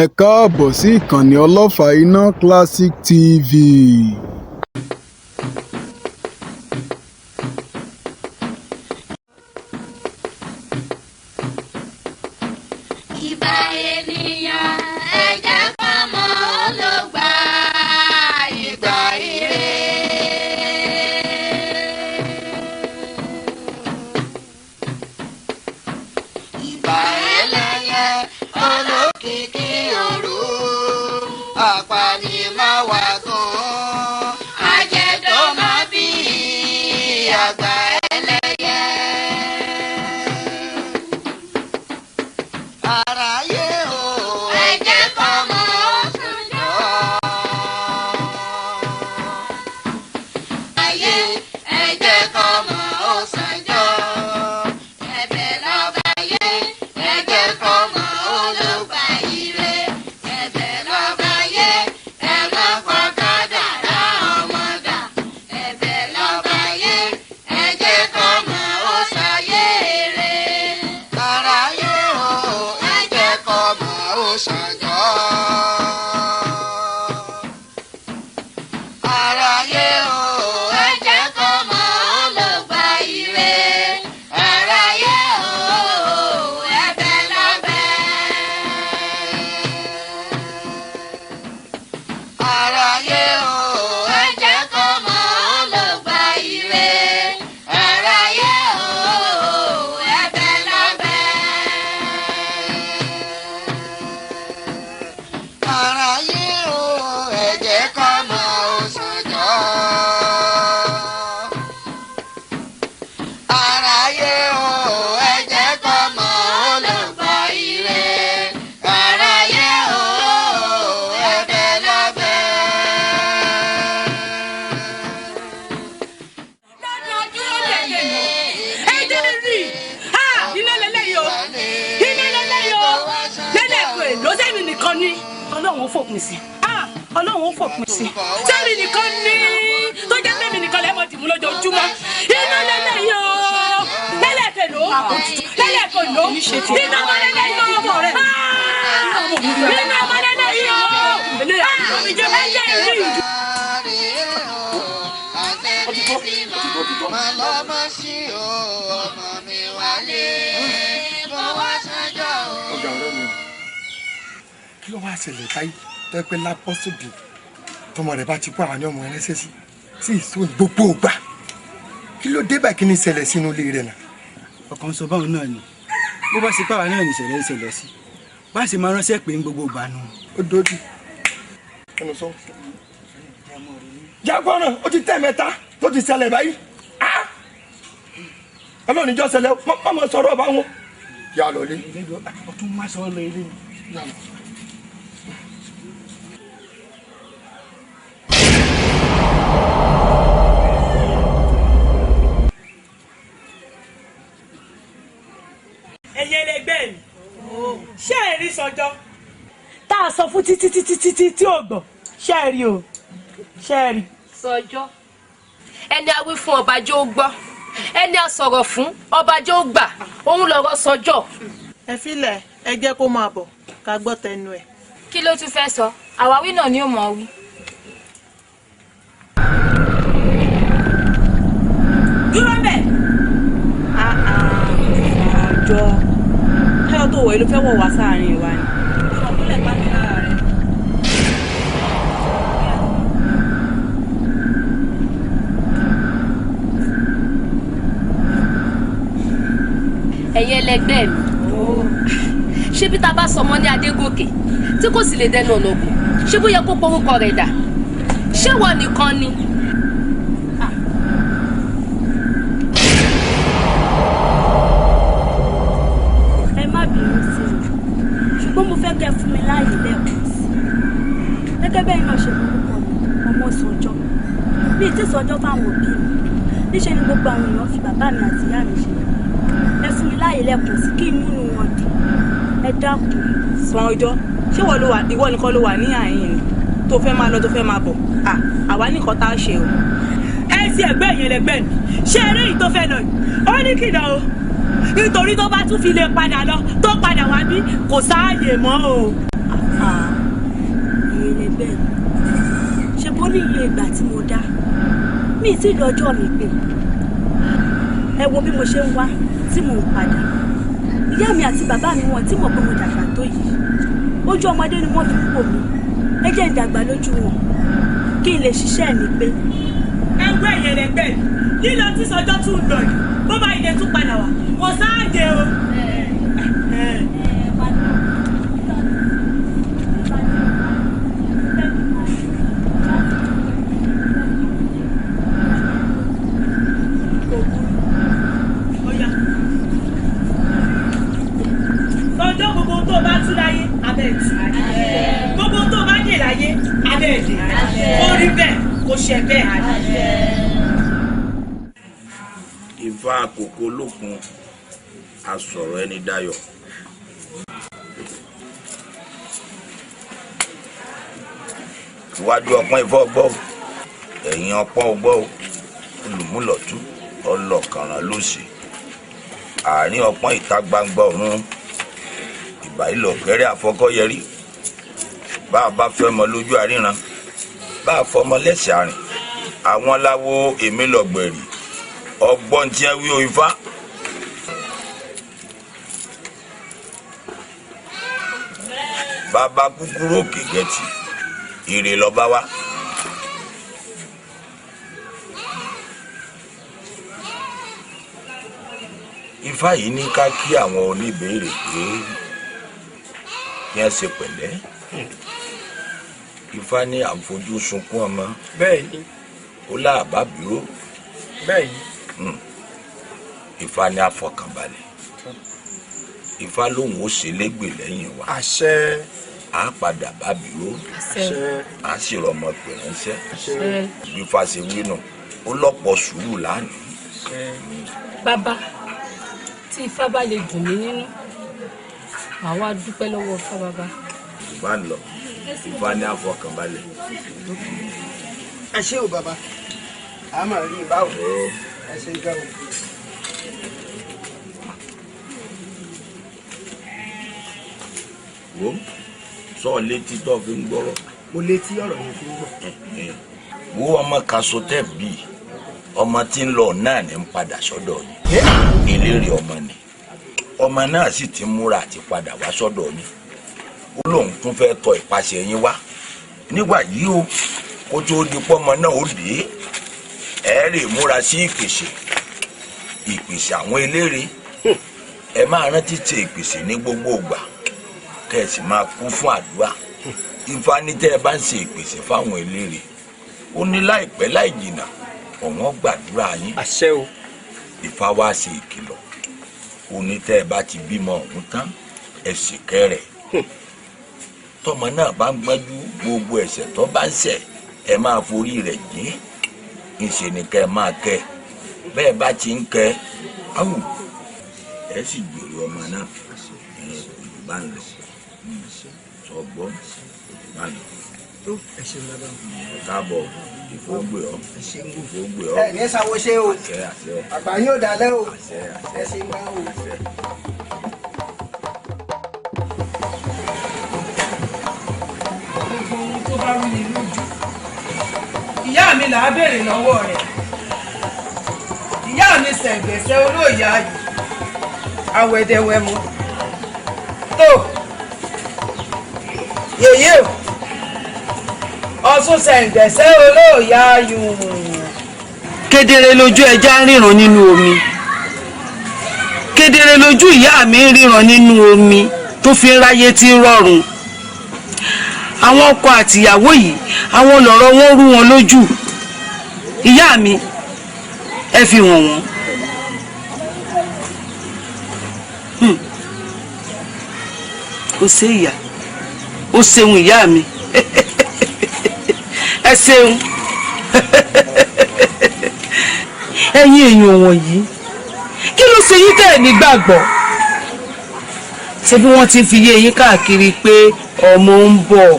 Ẹ káàbọ̀ sí ìkànnì Ọlọ́fà Iná Classic TV. Ìbà ènìyàn, ẹ jẹ́ ká mọ̀ ló gbà ìgbà ire. Ìbà ẹlẹ́yẹ olókìkí òru, apanimáwàgùn, ajẹ́dọ́mọbí, àgbà ẹlẹ́yẹ. Aráyé o, Ẹ jẹ́ ká mọ̀ sànjọ́. Ayé, ẹ jẹ́ ká mọ̀ sànjọ́. Ẹ̀bẹ̀ lọ́bàáyé, ẹ jẹ́ ká mọ̀ ló gbà ire. Ẹ̀bẹ̀ lọ́bàáyé, ẹ má pa kádàrá ọmọ dà. Ẹ̀bẹ̀ lọ́bàáyé, ẹ jẹ́ ká mọ̀ ṣayé rere. Aráyé o, ẹ jẹ́ kó mọ̀ ó ṣànjọ́. Aráyé o, Ẹ jẹ́ kó mọ̀ ó ló gba ire. Aráyé o, ẹ̀bẹ̀ lọ́bẹ̀. Aráyé o, Ẹ jẹ́ kó mọ̀ ó ló gba ire. Aráyé o, ẹ̀bẹ̀ lọ́bẹ̀. Aráyé o, ẹ jẹ́ kó mọ̀ ó ṣànjọ́. Aráyé o, ẹ jẹ́ kó mọ̀ ó ló gba ire. Aráyé o, ẹ̀bẹ̀ lọ́bẹ̀. Ẹjẹ rí ha, iná lélẹ́yìí o, iná lélẹ́yìí o, lẹ́lẹ́kọ̀ọ́ èlò sẹ́mi nìkan ni. Ọlọ́run ó fòpin sí, ọlọ́run ó fòpin sí, sẹ́mi nìkan ni tó jẹ́ sẹ́mi nìkan lẹ́mọ̀ dìmú lójoojúmọ́. Iná lélẹ́yìí o, lẹ́lẹ́kọ̀ọ́ èlò, lẹ́lẹ́kọ̀ọ́ èlò, iná ọmọ lélẹ́yìí o, iná ọmọ lélẹ́yìí o, ẹjẹ rí. Ọ̀gá ọ̀rẹ́ mi o, kí ló wá ṣẹlẹ̀ báyìí tó yẹ pé lápọ́sìdì tọmọ rẹ̀ bá ti kó àwọn ọmọ ẹlẹ́sẹ̀ sí sí ìsóyìn gbogbo ògbà? Kí ló dé báyìí? Kí ni ṣẹlẹ̀ sínú ilé rẹ̀ náà? Ọkàn sọ báwọn náà ni bó bá ṣe pàwọn náà nìṣẹ̀lẹ̀ ìṣẹ̀lẹ̀ sí bá ṣe máa ránṣẹ́ pé ń gbogbo ìgbà nù. Ó dojú ẹnu sọ. Jágbọ́n náà ó ti tẹ̀ mẹ́ta tó ti ṣẹlẹ̀ báyìí. Ah! Ọlọ́run ìjọ ṣẹlẹ̀ mọ́ sọ̀rọ̀ ọba wọn. Yà lọ lé. Ọtún má sọ lọ ilé mi. Ẹ̀yin ẹlẹgbẹ́ mi, ṣé ẹ rí sọjọ́ tá a sọ fún títí títí títí tí ò gbọ́? Ṣé ẹ rí o? Ṣé ẹ rí? Sọjọ́, ẹni a wí fún ọba jẹ́ ó gbọ́, ẹni a sọ̀rọ̀ fún ọba jẹ́ ó gbà, òun lọ̀rọ̀ sọjọ́. Ẹ filẹ̀, ẹ jẹ́ kó máa bọ̀ ká gbọ́ tẹnu ẹ̀. Kí ló tún fẹ́ sọ? Àwáwí náà ni ó mọ̀ wí. Dúró bẹ́ẹ̀. Àjọ káyọ̀ tó wọ̀ ẹ́ ló fẹ́ wọ̀ wá sáàrin wa ni. Ṣọ̀kúnlẹ̀ pa mí lára rẹ̀. Ẹ̀yin ẹlẹgbẹ́ mi, ṣé bí ta bá sọmọ ní Adégòkè tí kò sì lè dẹnu ọ̀nà ògùn, ṣé bó yẹ kó porúkọ rẹ̀ dà? Ṣé wọ nìkan ni? Ẹ má bínú sí mi, ṣùgbọ́n mo fẹ́ kẹ́ fún mi láàyè lẹ́ẹ̀kan sí i. Gẹ́gẹ́ bẹ́ẹ̀ náà ṣe lórúkọ mi, ọmọ sọjọ́ bíi tí sọjọ́ fáwọn òbí mi, níṣẹ́ ni gbogbo àwọn èèyàn fi bàbá mi àti ìyá mi ṣe. Ẹ fún mi láàyè lẹ́ẹ̀kan sí kí inú wọn dùn, ẹ dákun. Sàn ọjọ́, ṣé ìwọ ló wà, ìwọ nìkan ló wà ní àyín ni tó fẹ́ máa lọ, tó fẹ́ máa bọ̀? Àwa nìkan tá a ṣe o. Ẹ ti ẹgbẹ́ yẹn lẹgbẹ́ mi, ṣé eré yìí tó fẹ́ lọ yìí, ó ní kìlọ̀ o, nítorí tó bá tún fi lè padà lọ, tó padà wá bí, kò sáàyè mọ́ o. Ẹ̀yin ẹlẹgbẹ́ mi, ṣe bó ní iye ìgbà tí mo dá mi tí lọ́jọ́ mi pé ẹ wo bí mo ṣe ń wá tí mò ń padà. Ìyá mi àti bàbá mi wọn tí mọ̀ pé mo dàgbà tó yìí, ojú ọmọdé ni wọ́n fi ń wò mí. Ẹ jẹ́ n dàgbà lójú wọn kí n lè ṣiṣẹ́ mi pé. Ẹgbẹ́ yẹn lẹgbẹ́ lílọ tí sọjọ́ tún lọ yìí, bó bá ilé tún padà wá kò sáàyè o. Sọjọ́ gbogbo tó bá tú láyé abẹ́ ìtú, gbogbo tó bá dè láyé abẹ́ ìdè, kó rí bẹ́ẹ̀ kó ṣe bẹ́ẹ̀. Ifá àkókò lókun asọ̀rọ̀ ẹni dayọ̀. Iwájú ọpọ́n Ifá ọgbọ́ o, ẹ̀yìn ọpọ́n ọgbọ́ o, olùmúlọ̀tún ọlọ́kànràn lósì, àárín ọpọ́n ìta gbangba ọ̀run, ìbà ìlọ̀kẹ́rẹ́ àfọkọ́yẹrí. Bá a bá fẹ́ mọ lójú àríran, bá a fọmọ lẹ́sẹ̀ àrìn, àwọn láwo èmi lọ̀gbẹ̀rì ọgbọ́n tí ẹ wí o Ifá. Bàbá kúkúrú òkè gẹ̀tì ire lọ́ba wá. Ifá yìí ní ká kí àwọn oníbèèrè pé kí ẹ ṣe pẹ̀lẹ́. Ifá ní à ń fojú sunkún ọmọ. Bẹ́ẹ̀ni. Ó láàbá bíró. Bẹ́ẹ̀ni. Ifá ní àfọkànbalẹ̀. Ifá lòun ó ṣe légbè lẹ́yìn wa. Àṣẹ. A padà bá bíró. Àṣẹ. A sì rọmọ pè ránṣẹ́. Àṣẹ. Bí Ifá ṣe wí nù, ó lọ́pọ̀ sùúrù lánàá. Bàbá, tí Ifá bá lè dùn mí nínú, màá wá dúpẹ́ lọ́wọ́ Ifá bàbá. Ifá ń lọ, Ifá ní àfọkànbalẹ̀. Ẹ ṣé o bàbá, a máa rí i báwo. Ẹ ṣe gan o. Wo sọ létí tó fi ń gbọ́rọ̀. Mo létí ọ̀rọ̀ yẹn fi ń gbọ́. Wo ọmọ kan so tẹ́ bí ọmọ tí ń lọ náà ní ń padà sọ́dọ̀ yín. Eléré ọmọ ni ọmọ náà sì ti múra àti padà wá sọ́dọ̀ yín. Ó lóun tún fẹ́ tọ ìpàṣẹ yín wá nígbà yìí o, kó tó di pọ́mọ náà ó dé. Ẹ rè múra sí ìpèsè, ìpèsè àwọn eléré. Ẹ máa rántí ṣe ìpèsè ní gbogbo ìgbà, kẹ́ ẹ sì máa kún fún àdúrà. Ifá ní tẹ́ ẹ bá ń ṣe ìpèsè fáwọn eléré, ó ní láìpẹ́ láì jìnnà ọ̀wọ́n gbàdúrà yín. Àṣẹ o. Ifá wá ṣe ìkìlọ̀, ó ní tẹ́ ẹ bá ti bímọ ọ̀hún tán, ẹ sì kẹ́rẹ̀. Tọmọ náà bá ń gbájú gbogbo ẹ̀ṣẹ̀ tó bá ń ṣẹ̀, ẹ máa forí rẹ̀ jìn. Ńṣe ni kẹ́ ẹ máa kẹ́, bẹ́ẹ̀ bá ti ń kẹ́ áwù, ẹ sì gbèrò ọmọ náà. Ẹ bá ń lọ sọgbọ́n, bá ń lọ. Ẹ ṣeun bàbá. Káàbọ̀, ìfowógbè ọ, ìfowógbè ọ. Ẹ ní sáwó ṣe o. Àṣẹ àṣẹ. Àgbà yóò dalẹ̀ o. Àṣẹ àṣẹ. Ẹ ṣeun bá o. Gbogbo ohun tó bá rú ni lójú, ìyá mi là á béèrè lọ́wọ́ rẹ̀. Ìyá mi ṣẹ̀ǹgẹ̀ṣẹ̀ olóòyà ayò awẹ́dẹ́wẹ́mu tó yèyé o, Ọ̀ṣun ṣẹ̀ǹgẹ̀ṣẹ̀ olóòyà ayò. Kedere lójú ẹja ń ríran nínú omi, kedere lójú ìyá mi ń ríran nínú omi tó fi ń ráyé tí ń rọrùn. Àwọn ọkọ àtìyàwó yìí, àwọn lọ̀rọ̀ wọn rú wọn lójú. Ìyá mi, ẹ fi hàn wọ́n. Ó ṣe ìyá, ó ṣeun ìyá mi, ẹ ṣeun. Ẹ̀yin èèyàn wọ̀nyí, kí ló ṣe yín tẹ́ ẹ̀ nígbàgbọ́? Ṣé bí wọ́n ti fi yé yín káàkiri pé ọmọ ń bọ̀?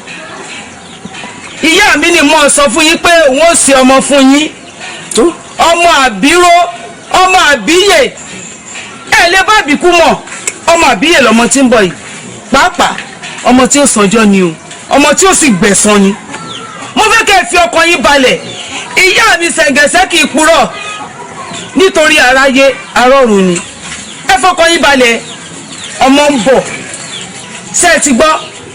Ìyá mi ni mo sọ fún yín pé òun ó ṣe ọmọ fún yín, ọmọ àbíró, ọmọ àbíyè. Ẹ lè bá àbíkú mọ̀, ọmọ àbíyè lọmọ tí ń bọ̀ yìí, pàápàá Ọmọ tí ó sànjọ́ ni o, ọmọ tí ó sì gbẹ̀san ni. Mo fẹ́ kẹ́ ẹ fi ọkàn yín balẹ̀. Ìyá mi ṣẹ̀ǹgẹ̀ṣẹ̀ kì í purọ́, nítorí aráyé arọ́run ni. Ẹ fọkàn yín balẹ̀, ọmọ ń bọ̀. Ṣé ẹ ti gbọ́?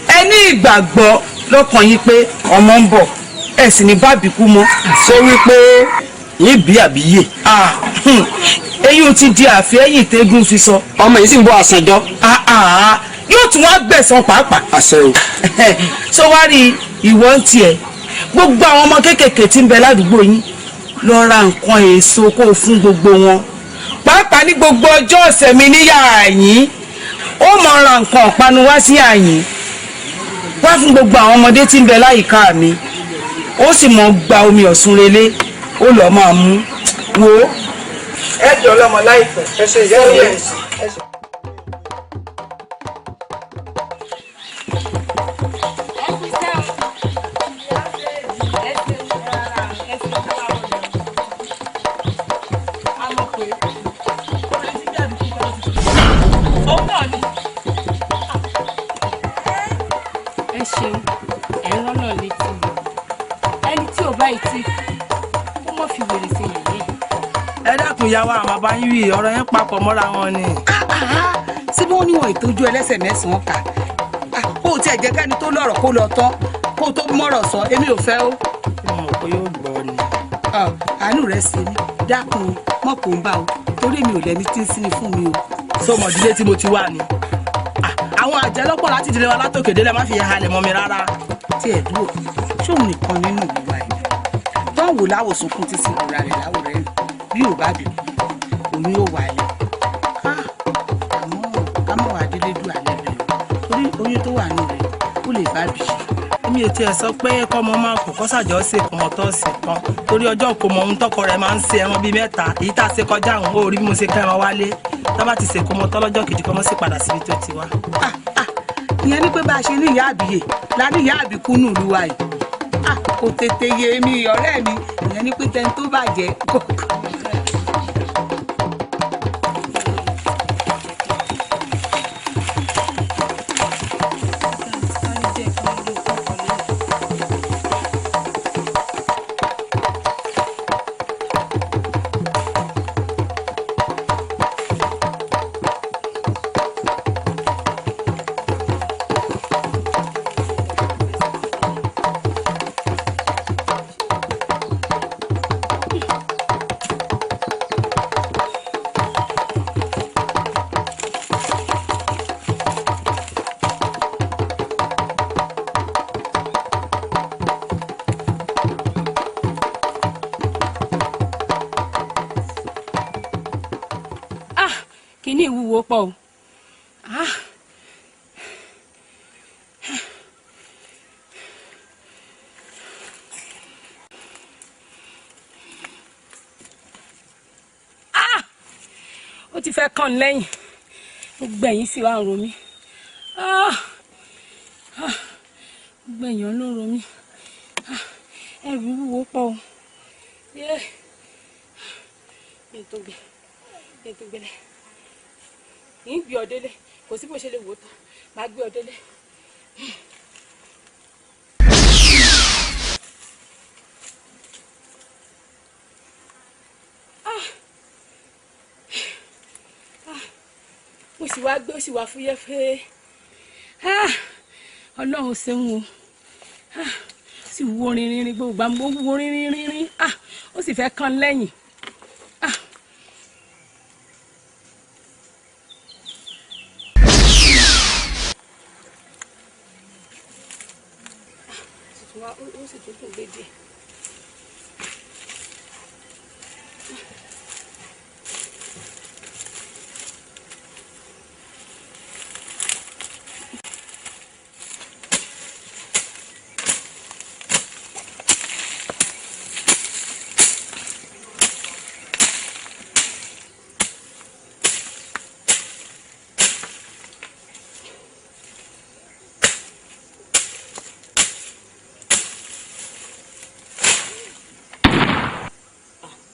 Ẹ ní ìgbàgbọ́ lọ́kàn yín pé ọmọ ń bọ̀, ẹ sì ní bábìkú mọ́. Ṣé wípé yín bí àbí yè? Eyín ti di àfẹ́yìn tẹ́gùn fi sọ. Ọmọ yìí sì ń bọ̀ àṣàjọ. Yóò tún wá gbẹ̀san pàápàá. Àṣẹ o. Ṣé wàá rí ìwọ ń tiẹ̀, gbogbo àwọn ọmọ kéékèèké tí ń bẹ ládùúgbò yín, lọ ra nǹkan èso kó o fún gbogbo wọn, pàápàá ní gbogbo ọjọ́ ọ̀sẹ̀ mi níyà yín, ó mọ̀ ra nǹkan ọ̀panu wá sí àyín wá fún gbogbo àwọn ọmọdé tí ń bẹ láyìíká mi. Ó sì mọ̀ gba omi ọ̀sùn relé, ó lọ́ọ́ máa mú wo. Ẹ jọ lọmọ láìpẹ́. Ẹ ṣe ìyá mi. Ẹ ṣeun, ẹ ń rán náà létí mi. Ẹni tí ò bá ìtì kó mọ̀ fi wèrè ṣe yẹ̀yẹ́. Ẹ dákun ìyá wa, àwọn bàbá yín wí ọ̀rọ̀ yẹn papọ̀ mọ́ra wọn ni. Síbí wọn níwọ̀n ìtọ́jú ẹlẹ́sẹ̀ mẹ́sàn-án kà kó o tiẹ̀ jẹ́ kẹ́ni tó lọ́rọ̀ kó lọ tán kó o tó mọ̀rọ̀ sọ, èmi ò fẹ́ o. Mo mọ̀ pé yóò gbọ́ ni. Àánú rẹ̀ ṣe mí, dákun mọ̀ kó ń bá o, torí mi ò lẹ́ni tí ń sinmi fún mi o. Sọmọ ìdílé tí mo ti wà ni àwọn àjẹ́ lọ́pọ̀ láti ìdílé wa látòkè délẹ̀, má fi halẹ̀ mọ́ mi rárá. Tí ẹ̀ dúró, ṣóun nìkan nínú ìwà ẹ̀ tó ń wò láwòsàn fún títí ìrora rẹ̀ láwòrán rẹ̀ bí ò bá bì òun yóò wà lẹ̀. Àmọ́ ká mọ̀ wá délé dùn alẹ́ rẹ̀, torí oyún tó wà nù rẹ̀ ó lè bá bì. Èmi ò tiẹ̀ sọ pé kọ́mọ máa kó kọ́sàjọ́ ṣe kọ́mọ tó ṣe kan, torí ọjọ́ kò mọ ohun tọkọ rẹ̀ máa ń ṣe ẹran bíi mẹ́ta èyí tá a ṣe kọjá òun ó rí bí mo ṣe kẹ́ran wálé. Tá bá ti ṣe kọ́mọ tọ́lọ́jọ́ kejì, kọ́mọ sì padà síbi tó ti wá. Ìyẹn ni pé bá a ṣe ní ìyá àbíyè la ní ìyá àbíkú nù lùwà yìí. Kò tètè yé mi ọ̀rẹ́ mi, ìyẹn ni pé tẹni tó bàjẹ́ kò. Kíní ìwúwo pọ̀ o. Ó ti fẹ́ kàn lẹ́yìn, gbogbo ẹ̀yìn sì wá ń ro mí. Gbogbo ẹ̀yìn ló ń ro mí. Ẹrù ìwúwo pọ̀ o. Kí n tó gbé, kí n tó gbélé, ń gbé ọ délé, kò sí bó ṣe lè wò ó tán, máa gbé ọ délé. Mo sì wá gbé, ó sì wá fúyẹ́ fẹ́. Ọlọ́run ṣeun o. Sì wúwo rinrinrin, gbogbo àmọ́ ó wúwo rinrinrin, ó sì fẹ́ kán lẹ́yìn. Ó sì tún gbé díẹ̀.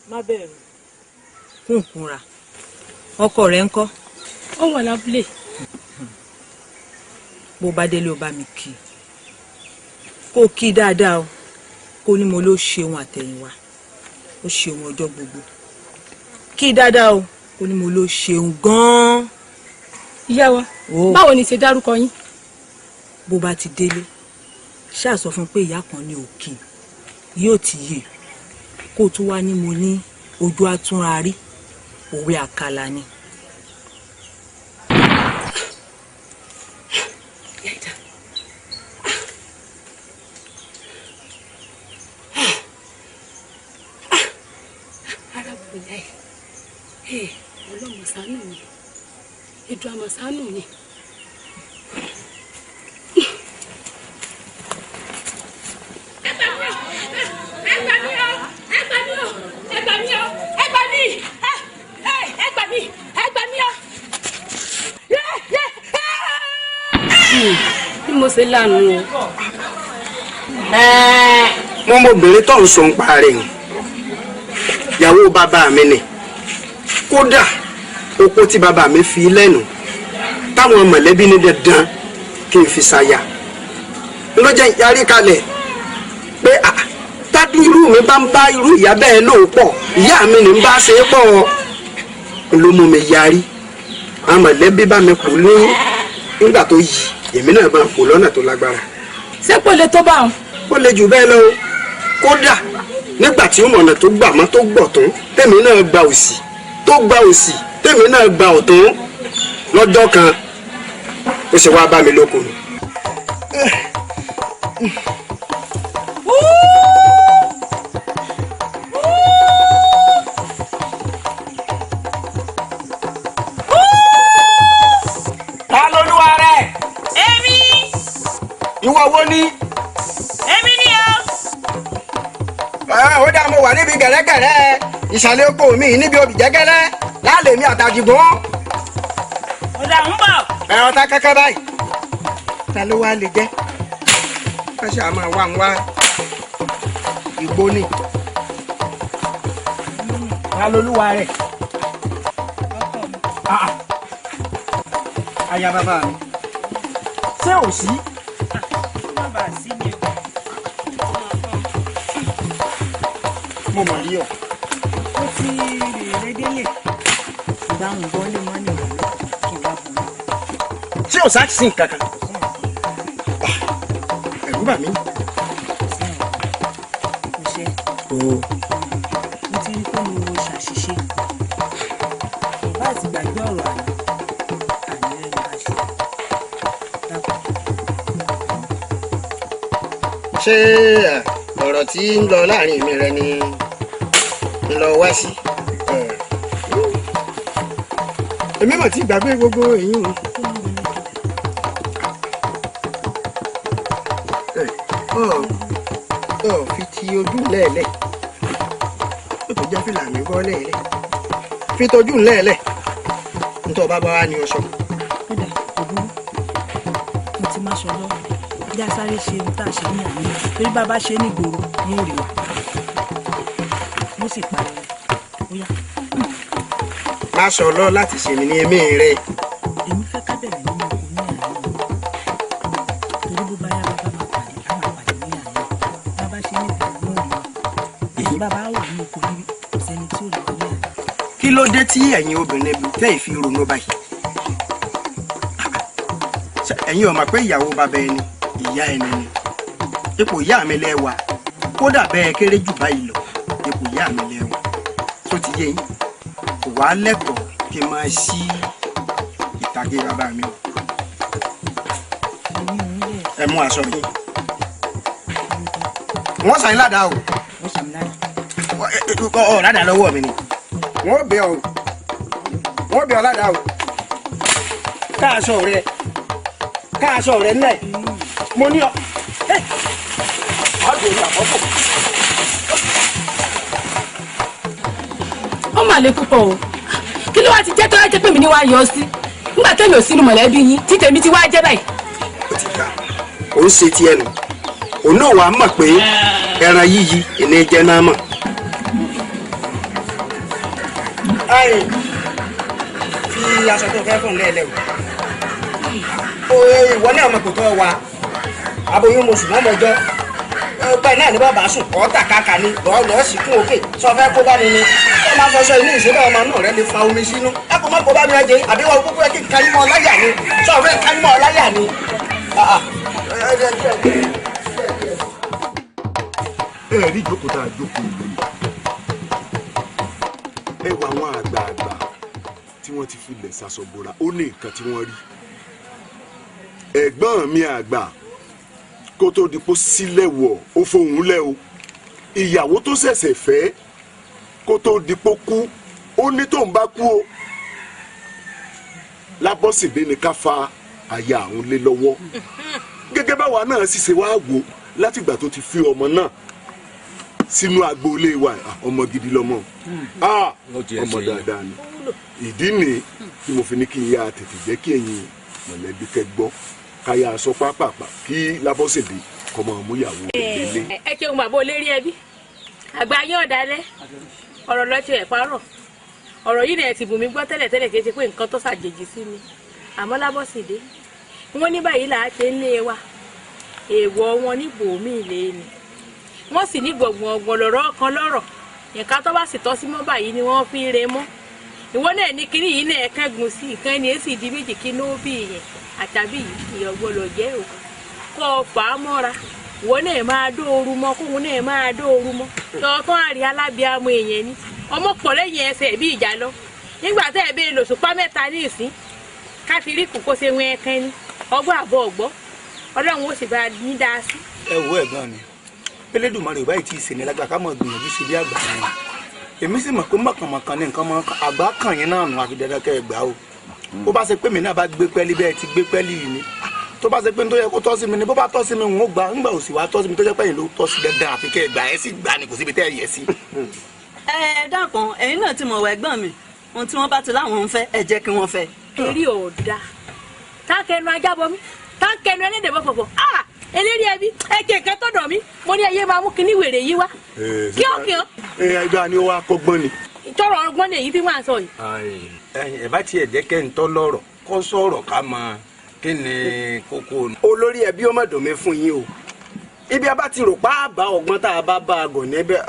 Má bẹ̀rù, kúnkúnra ọkọ rẹ̀ ńkọ́? Ó wà lábúlé. Bó bá délé, ó bá mi kí i, kó kí i dáadáa o, kó ní mo ló ṣeun àtẹ̀yìnwá, ó ṣeun ọjọ́ gbogbo. Kí i dáadáa o, kó ní mo ló ṣeun gan-an. Ìyá wa, báwo ni ṣe dárúkọ yín? Bó bá ti délé, ṣáà sọ fún pé ìyá kan ní òkè yóò ti yè, kó tún wá ní mo ní ojú àtúnra rí, òwe àkàlà ni. Arábìnrin ìyá ẹ, ọlọ́mọ ṣàánú mi, ètò àmọ̀ ṣàánú mi. Ẹ gbà mí o, ẹ gbà mí o, ẹ gbà mí o, ẹ gbà mí, ẹ gbà mí, ẹ gbà mí o. Bí mo ṣe lánàá o. Wọ́n mọ̀bìnrin tó ń sọ ń pa rẹ̀ hàn, ìyàwó bàbá mi ni. Kódà oko tí bàbá mi fi lẹ́nu táwọn mọ̀lẹ́bí ní dandan kí n fi ṣaya ló jẹ́ yarí kalẹ̀ pé tádú irú mi bá ń bá irú ìyá bẹ́ẹ̀ lò pọ̀, ìyá mi ní ń bá ṣe é pọ̀, ló mú mi yarí. Àwọn mọ̀lẹ́bí bá mi kú ní nígbà tó yí èmi náà bá kú lọ́nà tó lágbára. Ṣé kò lè tó bá wọn? Ó le jù bẹ́ẹ̀ lọ o. Kódà nígbà tí mọ̀nà tó gbà mọ́ tó gbọ̀ tán, tèmi náà gba òsì, tó gba òsì, tèmi náà gba ọ̀tún. Lọ́jọ́ kan ó ṣe wá bá mi lóko nù. Ta lolúwa rẹ? Èmi. Ìwọ wo ni? Èmi ni o. Ó dá, mo wà níbi gẹ̀rẹ́gẹ̀rẹ́ ìsàlẹ̀ oko mi, níbi obì jẹ́gẹ́lẹ́ láàlè mi àtàjìgbọ́n. Ó dà, ń bọ̀. Ẹ̀rọ ta kẹ́kẹ́ báyìí, ta ló wá lè jẹ́? Ká ṣe àmọ́ wà ń wá ìgbó ni. Ta lolúwa rẹ̀? Aya bàbá mi, ṣé ò sí? Mo mọ̀ rí ọ. Ó ti rèé délé ìdáhùn bọ́lé mọ́ ní ìrọ̀lẹ́ kí n wá bọ̀ mọ́. Tí ò sá sí nǹkan kan, ẹ̀rù bà mí. Kò ṣe mo ti rí pé mo ṣàṣìṣe bá ti gbàgbé ọ̀rọ̀ àná àní rẹ̀ ní bá ṣe. Ṣé ọ̀rọ̀ tí ń lọ láàrin mi rẹ ni ń lọ wá sí? Èmi mà ti gbàgbé gbogbo èyí o. Ọ fi ti ojú lẹ́ẹ̀lẹ̀, ó tó jẹ́ fìlà mi bọ́ lẹ́ẹ̀lẹ̀, fi tojú lẹ́ẹ̀lẹ̀, nítorí ọba bá wà ní ọṣọ. Kódà kò burú, mo ti má sọ lọ́wọ́ bí a sáré ṣe ohun tá a ṣe ní àná, torí bá a bá ṣe é nígboro ní òrì wa mo sì pariwo ó yá. Má sọ lọ láti ṣèmi ní ẹ̀mí rẹ. Èmi fẹ́ ká bẹ̀rẹ̀ nínú oko ní àná, torí bó bá yá, bàbá máa pàdé, á máa pàdé ní àná. Bàbá ṣe ní ìgboro ní òrì wa, bàbá wà ní oko níbi, kò sẹ́ni tí ò lè ní àná. Kí ló dé tí ẹ̀yin obìnrin tẹ́ ì fi ronú báyìí? Ẹ̀yin ò mọ̀ pé ìyàwó bàbá ẹni ìyá ẹni ni? Ipò ìyá mi lẹ́wà, kódà bẹ́ẹ̀ kéré jù báyìí lọ, ipò ìyá mi lẹ́wà tó ti yé yín, kò wá lẹ́tọ̀ọ́ kí n máa ṣí ìtàgé bàbá mi o. Ẹ mú aṣọ yín, wọ́n sàn yín ládàá o. Ọ̀ ládàá lọ́wọ́ mi ni wọ́n bẹ̀ ọ́, wọ́n bẹ̀ ọ́ ládàá o. Káàṣọ rẹ, káàṣọ rẹ nílẹ̀, mo ní ọ. Ọdún àkọ́kọ́. Ó mà le púpọ̀ o. Kí ló wá ti jẹ́ tó wá jẹ́ pé mi ní wàá yọ ọ sí nígbà tẹ́mi ò sínú mọ̀lẹ́bí yín tí tèmi ti wá jẹ́ báyìí? Ó ti ga, ó ń ṣe tiẹ̀ nù, òun náà wàá mọ̀ pé ẹran yíyí ìní jẹ́ náà mọ̀. Ayi, fi aṣọ tó fẹ́ fún lẹ́ẹ̀lẹ́ o. Ìwọ náà mọ̀ kò tọ́ wa aboyún mo sùn mọ́mọ́jọ́ bẹ́ẹ̀ náà ní bàbá sùn ọ̀ọ́tà kàkà ni lọ́ọ́ sì kún òkè sọ fẹ́ kó bá mi ni ó máa fọṣọ inú ìṣẹ́bẹ̀ ọmọ náà rẹ lè fa omi sínú ẹ kò má kó bá mi ọjẹ àbí wọn kúkú ẹ kí n kárí mọ́ láyà ni sọ fẹ́ kárí mọ́ láyà ni. Ẹ rí ìjókòó tá a jókòó ìlú yìí, ẹ wọ àwọn àgbààgbà tí wọ́n ti filẹ̀ sasọ̀bọ̀ra, ó ní nǹkan tí wọ́n rí. Ẹ̀gbọ́n mi àgbà kó tó di pé sílẹ̀ wọ̀ ó fohùn lẹ̀ o. Ìyàwó tó ṣẹ̀ṣẹ̀ fẹ́ kó tó di pé kú, ó ní tóun bá kú o, Lábọ́sìdé ni ká fa aya àwọn lé lọ́wọ́. Gẹ́gẹ́ báwa náà sì ṣe wáá wò látìgbà tó ti fi ọmọ náà sínú agboolé wa, ọmọ gidi lọmọ, ọmọ dáadáa ni. Ìdí ni tí mo fi ní kí n yá tètè jẹ́ kí ẹ̀yin mọ̀lẹ́bí kẹ́ gbọ́, káyà sọ pápápá kí Lábọ́sìdé kọ́ máa mú ìyàwó rẹ̀ lélẹ̀. Ẹ ṣeun bàbá olórí ẹbí, àgbà yín ọ̀dàlẹ̀, ọ̀rọ̀ lọ́tí ẹ̀ parọ̀. Ọ̀rọ̀ yìí náà ti bù mí gbọ́ tẹ́lẹ̀tẹ́lẹ̀, kì í ṣe pé nǹkan tó ṣàjèjì sí mi. Àmọ́ Lábọ́sìdé, wọ́n ní báyìí là á ṣe ń lé wa, èèwọ̀ wọn ní bòmí lé ni, wọ́n sì ní gbọ̀ngbọ̀n ọ̀gbọ̀n lọ̀rọ̀ kan lọ́rọ̀, nǹkan tó bá sì tọ́ sí mọ́ báyìí ni wọ́n fi ń re mọ́. Ìwọ náà ní kinní yìí náà kẹ́gun sí nǹkan ẹni èsì di méjì kí ló bí yẹn àtàbí ìyọ̀gbọ́lọ̀ jẹ́ o, kọ́ ọ fà á mọ́ra. Ìwọ náà máa dóoru mọ́, kóun náà máa dóoru mọ́, tọ́tọ́ àrí alábíàmọ èèyàn ni ọmọ pọ̀ lẹ́yìn ẹsẹ̀ bí ìjà lọ. Nígbà tẹ́ ẹ bẹ́ẹ̀ lòṣùpá mẹ́ta ní ìsín káfírí kù kó ṣe wọn ẹ̀kan ni ọgbọ́n àbọ̀ ọ̀gbọ́, Ọlọ́run ó sì bá ní dáa sí. Ẹ wo ẹ̀gbọ́n mi, Elédùmarè báyìí tí ì sèmi lágbà ká mọ̀ gbìyànjú sí bí àgbà ni. Èmi sì mọ̀ pé mọ̀kànmọ̀kàn ní nǹkan mọ̀ àgbà kàn yín náà nù, àfi dandan kẹ́ ẹ gbà o. Bó bá ṣe pé mi náà bá gbé pẹ́ẹ́lí bẹ́ẹ̀ ti gbé pẹ́ẹ́lí yìí ni, tó bá ṣe pé ní tó yẹ kó tọ́ sí mi ni, bó bá tọ́ sí mi n ó gbà, ńgbà ò sì wá tọ́ sí mi tó jẹ́ pé yín ló tọ́ sí dandan àfi kẹ́ ẹ gbà, ẹ sì gbà ni, kò síbi tẹ́ ẹ yẹ sí. Ẹ dákun, ẹ̀yin náà ti mọ̀ wá ẹ̀gbọ́n mi, ohun tí wọ́n bá ti láwọn ń fẹ́ ẹ jẹ́ kí wọ́n fẹ́. Eré ọ̀dà táǹkẹ̀nu ajábọ̀ mi, táǹkẹ̀nu ẹlẹ́dẹ̀ bọ̀ fọ̀fọ̀, eléré ẹbí ẹ jẹ nǹkan tọ̀dọ̀ mi, mo ní ẹyẹ máa mú kinní wèrè yìí wá. Kí ó kí ó. Ẹ ẹgbẹ́ ni ó wá kọ́gbọ́n ni. Tọrọ ọgbọ́n ni èyí tí wọ́n á sọ yìí. Ẹ bá tiẹ̀ jẹ́ kẹ́ ń tọ́ lọ́rọ̀ kó sọ̀rọ̀ ká mọ kí ni kókó. Olórí ẹbí ó má dùn mí fún yín o, ibi a bá ti rò pa àbá ọgbọ́n tá a bá bá a gọ̀ níbẹ̀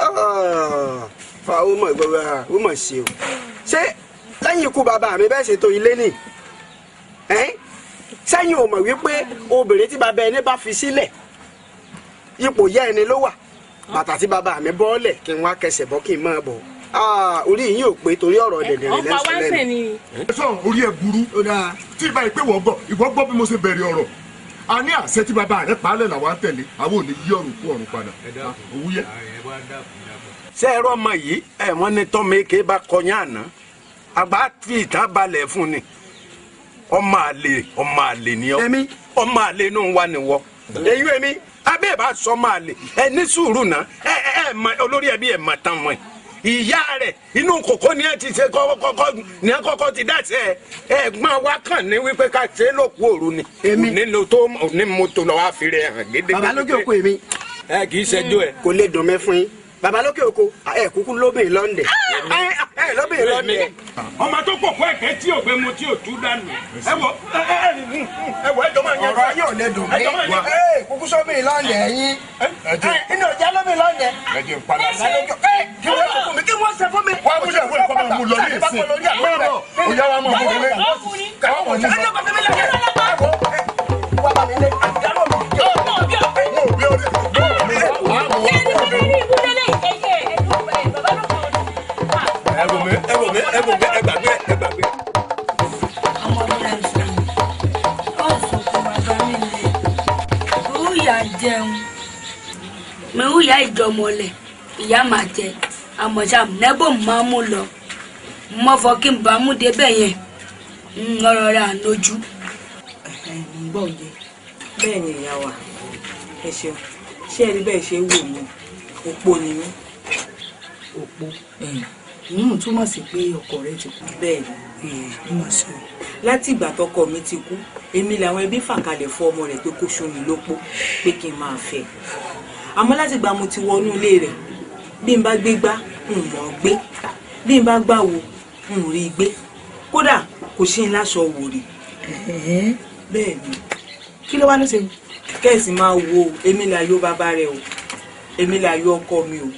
fa ó mọ̀ gbọ́dọ̀ ó mọ̀ ṣe o. Ṣé lẹ́yìn ikú bàbá mi bẹ́ẹ̀ ṣètò ilé nì? Sẹ́yìn ò mọ̀ wípé obìnrin tí bàbá ẹni bá fi sílẹ̀ ipò yá ẹni ló wà. Bàtà tí bàbá mi bọ́ọ̀lẹ̀ kí n wá kẹsẹ̀ bọ́ kí n máa bọ̀, orí yín ò pé torí ọ̀rọ̀ dẹ̀dẹ̀rẹ̀ lẹ́sọ̀ lẹ́nu. Ẹ sọ orí ẹ burú tí ìbá yìí pé wọ́n gbọ́, ìwọ gbọ́ bí mo ṣe bẹ̀rẹ̀ ọ̀rọ̀. A ní àṣẹ tí bàbá rẹ paálẹ̀ làwọn tẹ̀lé, àwọn ò ní yí ọ̀run kú ọ̀run padà. Òwú yẹ. Ṣé ẹ̀rọ ọmọ yìí ẹ̀ wọ́n ní tọ́mọ eke bá kọyán àná, àgbà fi ìta balẹ̀ fún ni. Ọmọ àlè, ọmọ àlè ni ọ. Ọmọ àlè inú wa ni wọ. Èyí èmi abẹ́ bá sọ ọmọ àlè ẹ ní sùúrù náà, ẹ ẹ mọ olórí ẹbí ẹ mọ tán mọ ẹ. Ìyá rẹ̀ inú kòkó ni ẹ ti ṣe kọ́kọ́ ni ẹ kọ́kọ́ ti dáṣẹ ẹ. Ẹ̀gbọ́n wa kàn ní wípé ká ṣe é lókun òru ni. Èmi ní tó ní mọ́tò lọ́wọ́ àfi rẹ̀ hàn gédégbé. Bàbá lókè òkú èmi. Ẹ kì í ṣẹjọ́ ẹ. Kò lè dùn mí fún yín. Bàbá lókè oko ẹ kúkú lóbìn lọ́ndẹ̀. Ẹ lóbìn lọ́ndẹ̀. Ọmọ tó kọ̀ fún ẹ̀kẹ́ tí ò gbé mu tí ò tú dànù. Ẹ wọ ẹ wọ ẹjọ́ máa yẹn. Ọ̀rọ̀ yóò lè dùn mí. Ẹ kúkú sóbìn lọ́ndẹ̀ ẹ̀yin. Inú ọjà lóbìn lọ́ndẹ̀. Ẹ jẹ́ n padà. Kí wọ́n ṣe fún mi? Kí wọ́n ṣe fún mi? Wọ́n á mú ìyàwó ẹ̀kọ́ máa mú lọ ní ìsìn. Máa bọ̀, òyà wa máa mú lọlé. Ẹ wò mí, ẹ wò mí, ẹ wò mí, ẹ gbàgbé, ẹ gbàgbé. Mi ò yá ìjọmọlẹ ìyá máa jẹ àmọ̀ṣá nẹ́bò máa mú lọ mọ́ fọ kí n bá mú débẹ̀ yẹn lọ́rọ̀ rẹ̀ ànójú. Ń gbọ́ òye bẹ́ẹ̀ ni ìyá wa, ẹ ṣeun. Ṣé ẹ rí bẹ́ẹ̀ ṣe wò mí, òpó ni mí. Òpó ìyún túmọ̀ sí pé ọkọ rẹ ti kú. Bẹ́ẹ̀ ni mọ̀ sí o. Láti ìgbà tọkọ mi ti kú, èmi làwọn ẹbí fà kalẹ̀ fún ọmọ rẹ̀ pé kó ṣó mi lópó pé kí n máa fẹ́. Àmọ́ láti ìgbà mo ti wọnú ilé rẹ̀, bí n bá gbé gbá n mọ̀ ọ́ gbé, bí n bá gbà wo n rí i gbé, kódà kò sí n láṣọ wò rí. Bẹ́ẹ̀ ni Kí ló wá ló ṣe. Kẹ́sì máa wo èmi là yó bàbá rẹ o, èmi là yó ọkọ mi o,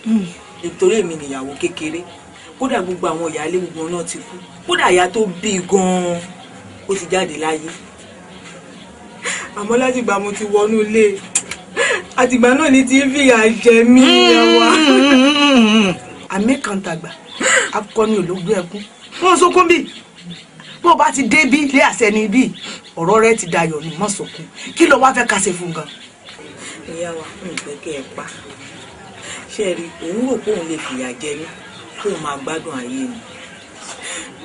nítorí èmi nìyàwó kékeré. Kódà gbogbo àwọn ìyáálé gbogbo náà ti kú, kódà ìyá tó bí gan-an ó ti jáde láyé. Àmọ́ látìgbà mo ti wọnú ilé, àtìgbà náà ni ti ń fìyà jẹ mí wa. Àmì kan tàgbà akọni ológun ẹkún wọn sunkún bí bó bá ti dé bí ilé àṣẹ ni bí ọ̀rọ̀ rẹ ti dayọ̀ ní mọ́ sunkún. Kí ló wá fẹ́ ká ṣe fún gan. Ìyá wa ń fẹ́ kẹ́ ẹ pa ṣe rí, òun rò pé òun lè fìyà jẹ mí kóun máa gbádùn ayé mi,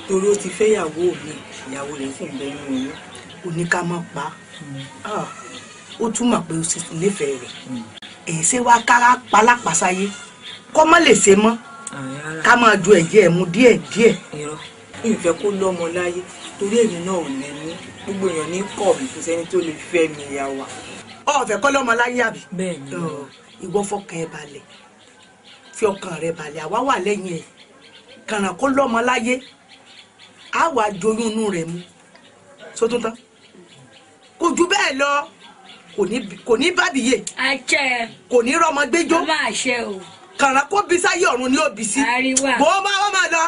torí ó ti fẹ́ ìyàwó mi, ìyàwó rẹ̀ sì ń bẹ nínú oyún. Ó ní ká má pa á, ó túmọ̀ pé ó sì nífẹ̀ẹ́ rẹ̀. Èyí ṣe wá kára palápasáyé kọ́ mọ́ lè ṣe mọ́, ká máa ju ẹ̀jẹ̀ ẹ̀ mu díẹ̀ díẹ̀. Irọ́, ìfẹ́ kó lọ́mọ láyé, torí èmi náà ò lè ní, gbogbo èèyàn ní kọ̀ mí, kò sẹ́ni tó lè fẹ́ mi ìyá wa. Ọ̀fẹ́ kọ́ lọ́mọ láyé àbí? Bẹ́ẹ̀ni. Ìwọ fọkàn ẹ balẹ̀, fi ọkàn rẹ balẹ̀, àwa wà lẹ́yìn ẹ̀. Kàràn kó lọ́mọ láyé, á wà joyún inú rẹ̀ mu sótún tán, kò ju bẹ́ẹ̀ lọ. Kò ní bábìyè, kò ní rọmọ gbẹjọ, kàrà kó bí sáyé ọ̀run ni ó bí sí. Bó máa wọ́n máa lọ.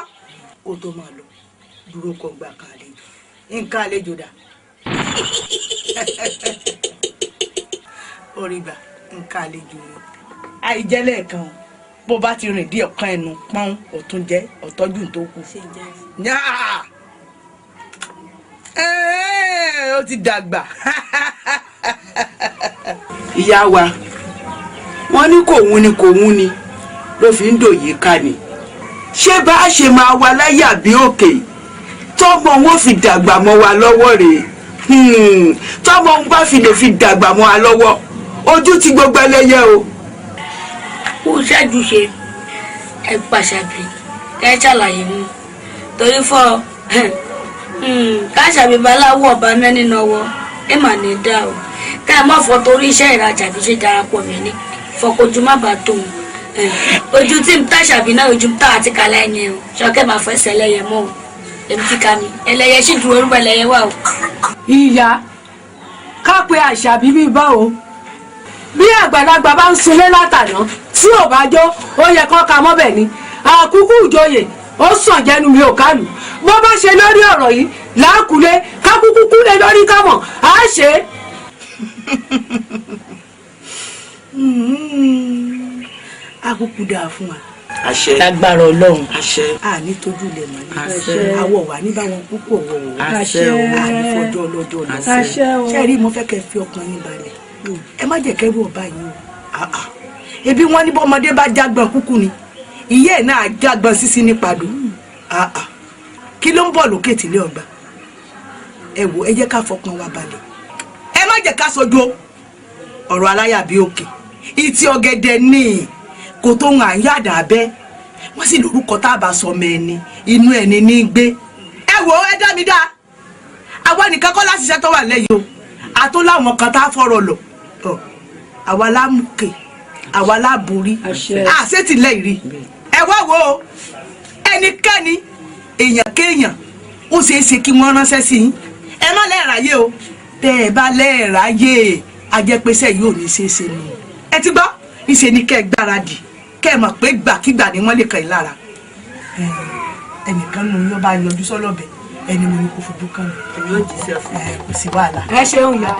Kó tó máa lọ dúró kó gba nǹkan àlejò, nǹkan àlejò dà. Orí gbà nǹkan àlejò rẹ. Àìjẹ́ lẹ́ẹ̀kan bó bá ti rìn díẹ̀ kan ẹnu pọ́n ọ̀tún jẹ́ ọ̀tọ́jú tó kù. Ó ti dàgbà. Ìyá wa, wọ́n ní kò wún ni kò wún ni ló fi ń dòye ká ni. Ṣé bá a ṣe máa wà láyà bí òkè tọ́mọ wọn fi dàgbà mọ́ wa lọ́wọ́ rèé? Tọ́mọ wọn bá fi lè fi dàgbà mọ́ wa lọ́wọ́, ojú ti gbogbo ẹlẹ́yẹ o. Kó ṣáàjú ṣe ẹ pàṣàbí kẹ ṣàlàyé mu torí fọ káṣàbí baláwo ọba mẹ́ni náwó ẹ mà ní dá o, ká ẹ má fọ torí iṣẹ́ ìrajà bí ṣe darapọ̀ mí ní fọkojú má bàa tóun ojú tí ń tàṣàbí náà ojú tá àti kàlá ẹni o, ṣọkẹ́ máa fẹsẹ̀ ẹlẹ́yẹ mọ́ o, èmi ti ka mi ẹlẹ́yẹ sì dúró orúkọ ẹlẹ́yẹ wà o. Ìyá ká pe àṣàbí bíi báwo bí àgbàlagbà bá ń sunlé látàná tí ò bá jó ó yẹ kán ka mọ́bẹ̀ ni. Àkúkú ìjòyè ó sàn jẹnu mi ò kálù, bó bá ṣe lórí ọ̀rọ̀ yìí láàkúlé kákúkú kúlé lórí kámọ̀ á ṣe é. Akúkú dáa fún wa. Àṣẹ. Lágbára Ọlọ́run. Àṣẹ. A ní tójú ilẹ̀ mọ́ ní. Àṣẹ. Àwọ̀ wà ní báwọn púpọ̀ wọ̀ wọ̀. Àṣẹ o. A ní fọjọ́ ọlọ́jọ́ lọ. Àṣẹ o. Ṣé rí, mo fẹ́ kẹ́ fi ọkàn yín balẹ̀. Ẹ má jẹ́ kẹ́rù ọba yín o. Ebi wọn ní bọ́mọdé bá jágbọ́n kúkú ni, ìyá ẹ̀ náà jágbọ́n sísí ní padò. Kí ló ń bọ̀ lókè tìlé ọgbà? Ẹ wò, ẹ jẹ́ ká fọkàn wa balẹ̀. Ẹ má jẹ́ ká sojú ọ̀rọ̀ aláyà bí òkè. Ìtì ọ̀gẹ̀dẹ̀ ní kò tó ń àyàdà abẹ́, wọ́n sì lórúkọ tá a bá sọmọ ẹni inú ẹni ní í gbé. Ẹ wò, ẹ dá mi dá. Àwa nìkan kọ́ láti ṣiṣẹ́ tó wà lẹ́yìn o, àtó láwọn kan tá a fọ̀rọ̀ lọ. Àwa lámùkè, àwa láborí, àṣetìlẹ́yìn rí. Ẹ wá wo ẹnikẹ́ni, èèyàn kéèyàn, ó ṣeé ṣe kí wọ́n ránṣẹ́ sí yín. Ẹ má lẹ́ẹ̀ráyé o, tẹ́ ẹ bá lẹ́ẹ̀ráyé ajẹ́pẹ́sẹ́ yóò ní ṣeé ṣe nù. Ẹ ti gbọ́, ìṣe ni kẹ́ ẹ gbáradì, kẹ́ ẹ mọ̀ pé gbàkigbà ni wọ́n lè kàn yín lára. Ẹnìkan nù yóò bá yọjú sọ́lọ́bẹ̀, ẹni mo ní kó fojú kàn mí. Èmi ò jíṣẹ́ fún ẹ, kò sí wàhálà. Ẹ ṣeun yá.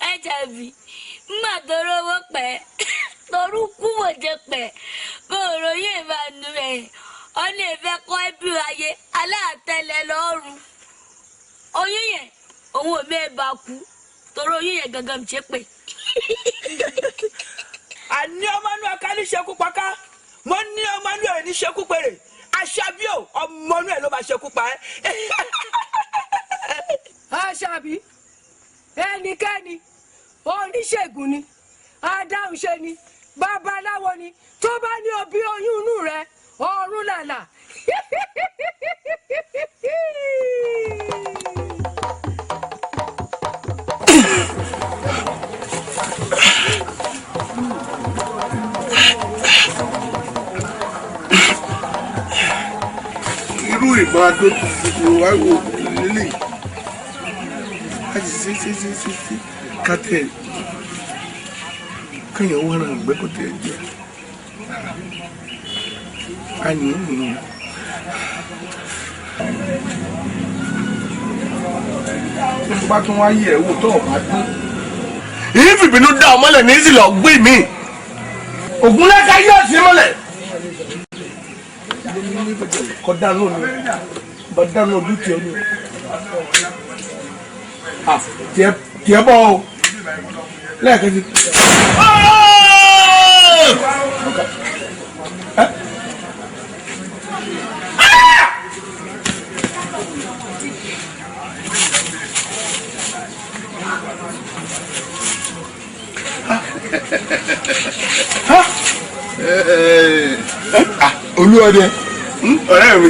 Àṣàbí má tọrọ owó pẹ́ torú kú wò jẹ pẹ́ kó ròyìn ìbánu ẹ̀ ọ́nà ìfẹ́ kọ́ ẹbí ayé aláàtẹ̀lẹ̀ lọ́rùn oyún yẹn òun ò mẹ́ẹ̀bà kú torí oyún yẹn gangan ṣe pé. Àní ọmọ inú ọkà ní ṣekú paka, mo ní ọmọ inú ẹ ní ṣekú péré. Àṣàbí o, ọmọ inú ẹ ló máa ṣekú pa ẹ. Àṣàbí Ẹnikẹ́ni oníṣègùn ni, adáhunṣe ni, babaláwo ni, tó bá ní òbí oyún inú rẹ, ọ̀run làlà. Irú ìbọn adókòwò wa wò lélẹ̀ láti ṣe ṣe ṣe ṣe ṣe kátẹ kéèyàn wọ́n ràn gbẹ́kọ̀tẹ̀ jẹ́ a ní ìnù. Bá tún wá yẹ̀ wò tó ọ̀bá dún. Èyí fìbínú dá ọ mọ́lẹ̀ ní ìsìlẹ̀ ọ̀gbìn mi. Ògúnlẹ́ka yóò sí mọ́lẹ̀. Kọ dáná ni bá dáná ojú tiẹ̀ ni tiẹ̀ bọ̀ o lẹ́ẹ̀kan sí. Olúọdẹ ọ̀rẹ́ mi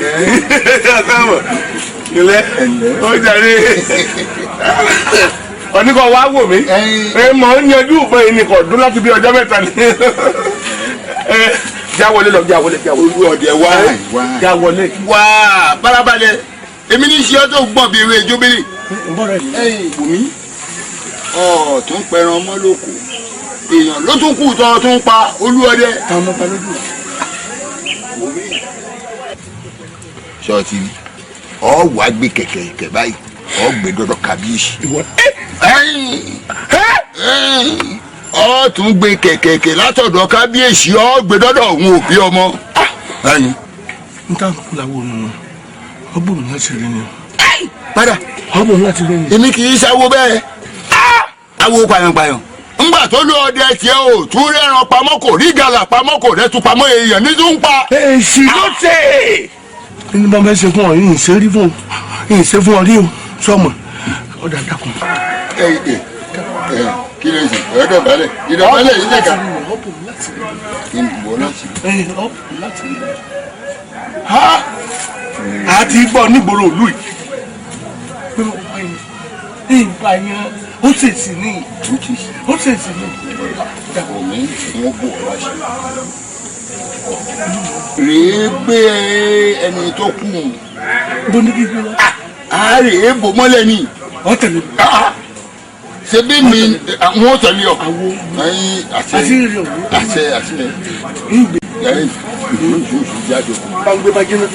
káàbọ̀ ilẹ̀ ó jàre oníkọ̀ wá wò mí ẹ mọ̀ ń yanjú ìbọn yìí nìkan dún láti bí ọjọ́ mẹ́ta ni já wọlé lọ já wọlé já wọlé. Olúọdẹ wá já wọlé. Wá farabalẹ̀ èmi ní ṣe ọ́ tó gbọ̀n bí ewé jóbélé. Ẹ̀yin wùmí ọ̀ tún pẹran mọ́ lóko èèyàn ló tún kù tọ́ tún pa Olúọdẹ. Táwọn ọmọ pa lójú. Ṣọ́ọ̀tì ọ wàá gbé kẹ̀kẹ́ kẹ̀ báyìí ọ gbé dọ́dọ̀ kábíyèsí. Ọ tún gbé kẹ̀kẹ́ kẹ̀ látọ̀dọ̀ kábíyèsí ọ gbé dọ́dọ̀ òun òbí ọmọ. N ta kú làwọn òun ọgbọ̀n láti rí ni. Padà ọgbọ̀n láti rí ni. Èmi kì í ṣàwo bẹ́ẹ̀ awo pàyànpàyàn ngbà tó lọ ọdẹ tiẹ̀ o tún rẹ́ran pamọ́ kò rí gàlà pamọ́ kò rẹ́tù pamọ́ èèyàn ní tún pa. Èsì ló tẹ̀. Ẹni bá bẹ́ẹ̀ ṣe fún ọ yìí ń ṣe rí fún ọ yìí ń ṣe fún ọ rí o sọmọ ọ̀dà dàkún. Ẹ ẹ ẹ kí ló ń sè ẹ dọ̀bálẹ̀ ìdọ̀bálẹ̀ yìí lẹ́ka. Kí n bọ̀ láti. Ha a ti gbọ́ nígboro òlú yìí. Pé mo pa yẹn ìgbà yẹn ó ṣèṣì ní ó ṣèṣì ní. Omi wọn bò ọ láṣẹ. Rèé gbé ẹni tó kú. Bó ní gbígbé lọ. A rèé bò mọ́lẹ̀ ni. Ọ tẹ̀lé mi. Ṣé bí mi wọ́n tẹ̀lé ọ? Ẹyin àṣẹ àṣẹ àṣẹ. Ẹyin ìṣòṣù jáde. Bá ń gbé bá jẹ́ náà.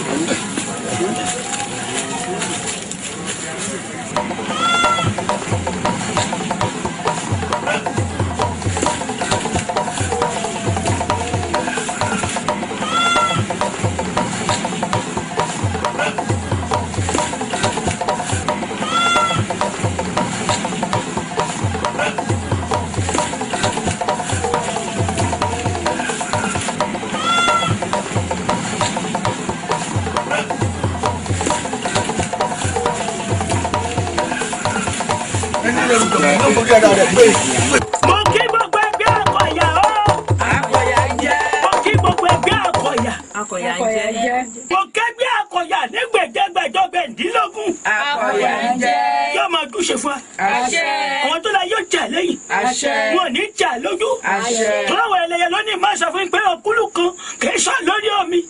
Mo kí gbogbo ẹgbẹ́ akọ̀yà o. Akọ̀yà ń jẹ́. Mo kí gbogbo ẹgbẹ́ akọ̀yà. Akọ̀yà ń jẹ́. Mo kẹ́gbẹ́ akọ̀yà ní gbẹ̀jẹ̀gbẹ̀jọ gbẹ̀ndínlógún. Akọ̀yà ń jẹ́. Yóò máa dúṣe fún wa. Àṣẹ. Àwọn tó la yóò jà lẹ́yìn. Àṣẹ. Wọn ò ní jà lójú. Àṣẹ. Tọ́láwọ̀ ẹlẹ́yẹ lónìí máa sọ fún mi pé ọkúlù kan kì í sọ lórí omi.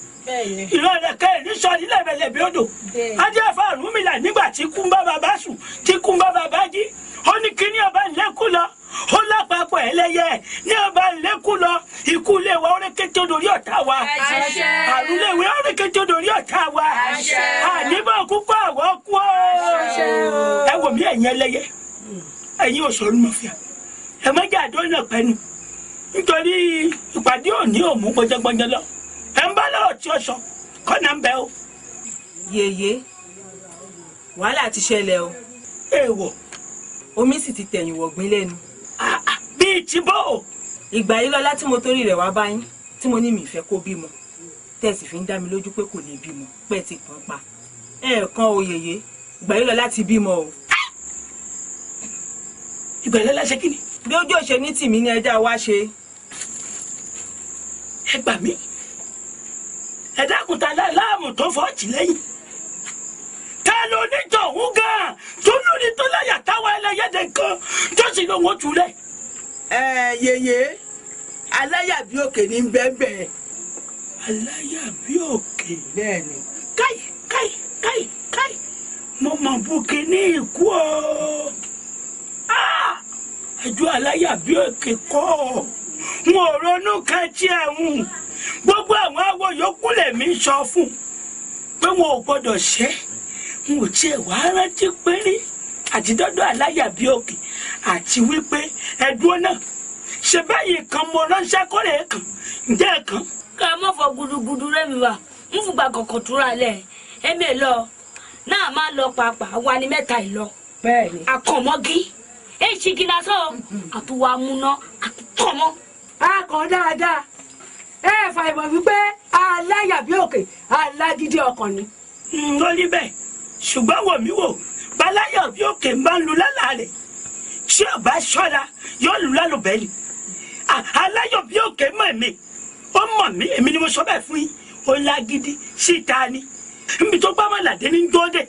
Ìran rẹ̀ kẹ́ ní sọ nílẹ̀ bẹ̀lẹ̀ bí odò. Adé ẹ̀fọ́ Ọ̀rúnmìlà nígbà tí kú ń bá bàbá sùn tí kú ń bá bàbá jí. Ó ní kí ní ọba ńlẹ́kù lọ. Ó lápapọ̀ ẹlẹ́yẹ ní ọba ńlẹ́kù lọ. Ikú ilé wa orékété dorí ọ̀tá wa. Àrùn ilé wa orékété dorí ọ̀tá wa. Àníbọ̀ kúkú àwọ̀ kú o. Ẹ wò mí ẹ̀yin ẹlẹ́yẹ. Ẹ̀yin òṣòro mọ̀fíà. Ẹ má jẹ́ àdó náà pẹ́nu. Nítorí ìpàdé òní òmù gbọjẹgbọjẹ lọ. Ẹ ń bá lọ́rọ̀ tí ó sọ kọ́nà ń bẹ o. Yèyé wàhálà ti ṣẹlẹ̀ o. Èèwọ̀. Omi sì ti tẹ̀yìn wọ̀gbìn lẹ́nu. Bíi ti bó o. Ìgbà yìí lọ́lá tí mo torí rẹ̀ wá bá yín tí mo ní mi ìfẹ́ kó bímọ tẹ̀sí fi ń dá mi lójú pé kò lè bímọ pé ti kàn pa. Ẹ̀ẹ̀kan o yèyé ìgbà yìí lọ́lá ti bímọ o. Ìgbàlẹ́ la ṣe kí ni. Bí ojú òṣè ní tìmí ni ẹja wá ṣe. Ẹ gbà mí. Ẹ dákun ta láàmú tó fọ́ tì lẹ́yìn. Ta ló ní tọ̀hún gan-an tó lórí tó láyà táwa ẹlẹ́yẹ̀dẹ̀ kan tó sì lóun ó túlẹ̀. Ẹ yeye, aláyàbí òkè ní bẹ́ẹ̀bẹ́ẹ̀. Aláyàbí òkè. Bẹ́ẹ̀ni. Káì káì káì káì mo mọ̀ bùkì ní ìkú o. Ẹjọ́ aláyàbí òkè kọ́ ọ. N ò ronú kan tí ẹ̀ ń. Gbogbo àwọn awo yòókù lèmi sọ fún pé wọn ò gbọdọ̀ ṣe. N ò tiẹ̀ wá rántí péré àti dọ́dọ̀ aláyàbí òkè àti wípé ẹ̀dúró náà ṣe báyìí kan mo ránṣẹ́ kórè kan ǹjẹ́ ẹ̀ kan. Ká ẹ mọ̀ fọ gudugudu rẹ́mi wa ń fùgbà kọ̀kọ̀ túra lẹ̀ ẹ̀mí ẹ̀ lọ náà máa lọ pàápàá wa ní mẹ́ta ẹ̀ lọ. Bẹ́ẹ̀ni. Àkànmọ́gí èsì kí lásán àtúwà múná àtúntọ̀mọ́. A kàn dáadáa ẹ fà ìmọ̀ wípé aláyàbí òkè alágídí ọkàn ni. Ó rí bẹ́ẹ̀ ṣùgbọ́n wò mí wò baláyàbí òkè máa ń lu lálàá rẹ̀ tí ọba ṣọ́ra yóò lù lálùbẹ́ ni. Aláyàbí òkè mọ̀ mí ó mọ̀ mí èmi ni mo sọ bẹ́ẹ̀ fún yín ó lágídí síta ni níbi tó gbá mọ̀làdé ní dóde.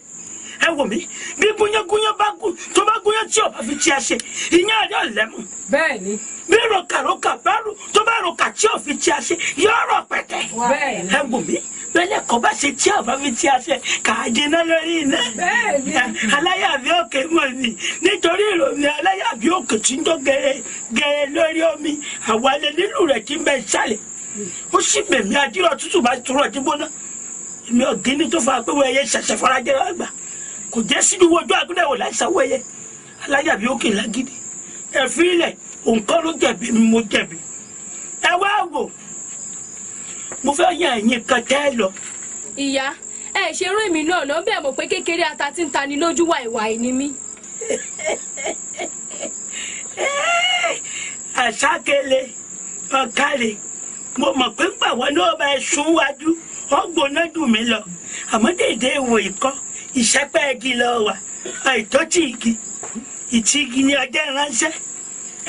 Ẹ wò mí bí gúnyángúnyán bá gún tó bá gúnyán tí ọba fi tí a ṣe ìyẹn rẹ ọ̀lẹ́mu. Bẹ́ẹ̀ni. Bí rokàrokà bá rò tó bá rokà tí ò fi tí a ṣe yóò rọ pẹ̀tẹ̀. Bẹ́ẹ̀ni. Ẹ wò mí bẹ́lẹ̀ kọ́ bá ṣe tí ọba fi tí a ṣe kà á jiná lórí iná. Bẹ́ẹ̀ni. Aláyàbí òkè mọ̀ mí nítorí ìròyìn aláyàbí òkè tí ń tó gẹrẹ gẹrẹ lórí omi àwalẹ̀ nílùú rẹ̀ kí n bẹ sálẹ̀. Ó sì bẹ̀mí adírọ̀ tútù bá turọ̀ tí gbóná. Èmi ọ̀gíní tó fa pé wọ́n ẹyẹ ṣẹ̀ṣẹ̀ farajẹ́ wá gbà. Kò jẹ́ sínú ojú àgúndẹ̀wò láì sanwó ẹyẹ. Aláyàbí òkè lágídí. Ẹ fi ilẹ̀ òǹkọ́ ló jẹ̀bi mi mo jẹ̀bi. Ẹ wá wò mo fẹ́ yan ẹ̀yin kan tẹ́ ẹ lọ. Ìyá ẹ ṣe rú èmi náà lọ bẹ́ẹ̀ mọ̀ pé kékeré ata tí ń tani lójú wà ìwà ìní mi. Àṣàkele ọ̀kàrẹ̀ mo mọ̀ pé ń gbà wọ́n náà bá ẹ sún wájú ọgbọ̀nà dùn mí lọ àmọ́ déédé ìwò ìkọ́ ìṣẹ́pẹ́ igi lọ wà àìtọ́tì igi ìtì igi ni ọjọ́ ìránṣẹ́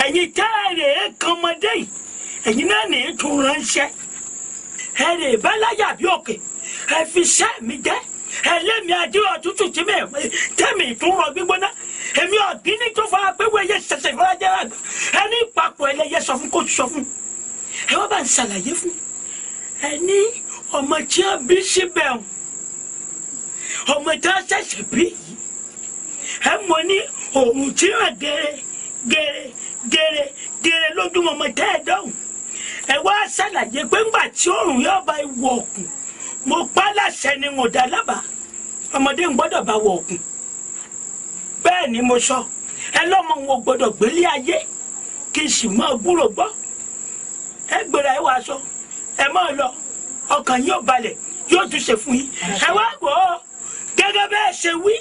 ẹ̀yin tá a rè é kan ọmọdé yìí ẹ̀yin náà ní í tún ránṣẹ́ ẹ rè é bá láyàbí òkè ẹ fi iṣẹ́ mi jẹ́ ẹlẹ́mi adúlọ̀ tútù tí mi tẹ́mi tún rọ gbígbóná èmi ọ̀gbìn tó fara pé wọ́n ẹyẹ ṣẹ̀ṣẹ̀ fọlájẹ́ àgbà ẹni papọ̀ ẹlẹ́yẹ sọ fún kó sọ fún ẹ wọ́n bá ń ṣàlàyé fún ẹ ní ọmọ tí a bí síbẹ̀ o ọmọ tí a ṣẹ̀ṣẹ̀ bí yìí ẹ mọ̀ ní òun tí ràn gẹ́rẹ́ gẹ́rẹ́ gẹ́rẹ́ gẹ́rẹ́ lójúmọ́ ọmọ tẹ́ ẹ dọ́hùn ẹ wá ṣàlàyé pé ńgbà tí òòrùn yóò bá wọ òkun mo pa láṣẹ ni mo dá lábàá ọmọdé ń gbọ́dọ̀ bá wọ òkun bẹ́ẹ̀ ni mo sọ ẹ lọ́mọ wọn gbọ́dọ̀ gbélé ayé kí n sì máa gbúrò gbọ́ ẹ gbéra ẹ wàá sọ ẹ máa lọ ọkàn yóò balẹ̀ yóò tún ṣe fún yín ẹ wá wò ó gẹ́gẹ́ bẹ́ẹ̀ ṣe wí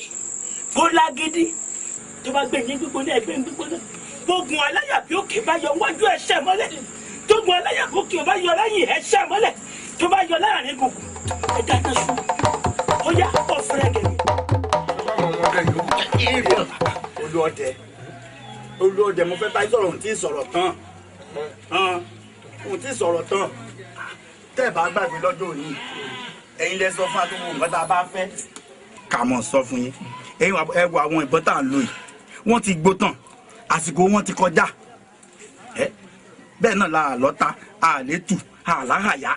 kó lágídí tó bá gbé yín gbígbóná ẹgbẹ́ yín gbígbóná gbógun aláyàbí òkè bá yọ wájú ẹsẹ̀ mọ́lẹ̀ tógun aláyàbí òkè bá yọ lẹ́yìn ẹsẹ̀ mọ́lẹ̀ tó bá yọ láàrin gbùngbùn ẹ dáná sun ó yá ọ̀fẹ́rẹ́ gẹ̀gẹ̀. Olúọdẹ Olúọdẹ mo fẹ́ bá sọ̀rọ̀ ohun tí ì sọ̀rọ̀ tán ohun tí ì sọ̀rọ̀ tán tẹ́ ẹ̀ bá gbàgbé lọ́jọ́ òní ẹ̀yin lẹ sọ fún àtúwò nǹkan tá a bá fẹ́. Kà mọ̀ sọ fún yín ẹ̀yin ẹ wo àwọn ìbọn tá à ń lò yìí wọ́n ti gbó tán àsìkò wọn ti kọjá ẹ bẹ́ẹ̀ náà la àlọ́ta àlétù àláhàyà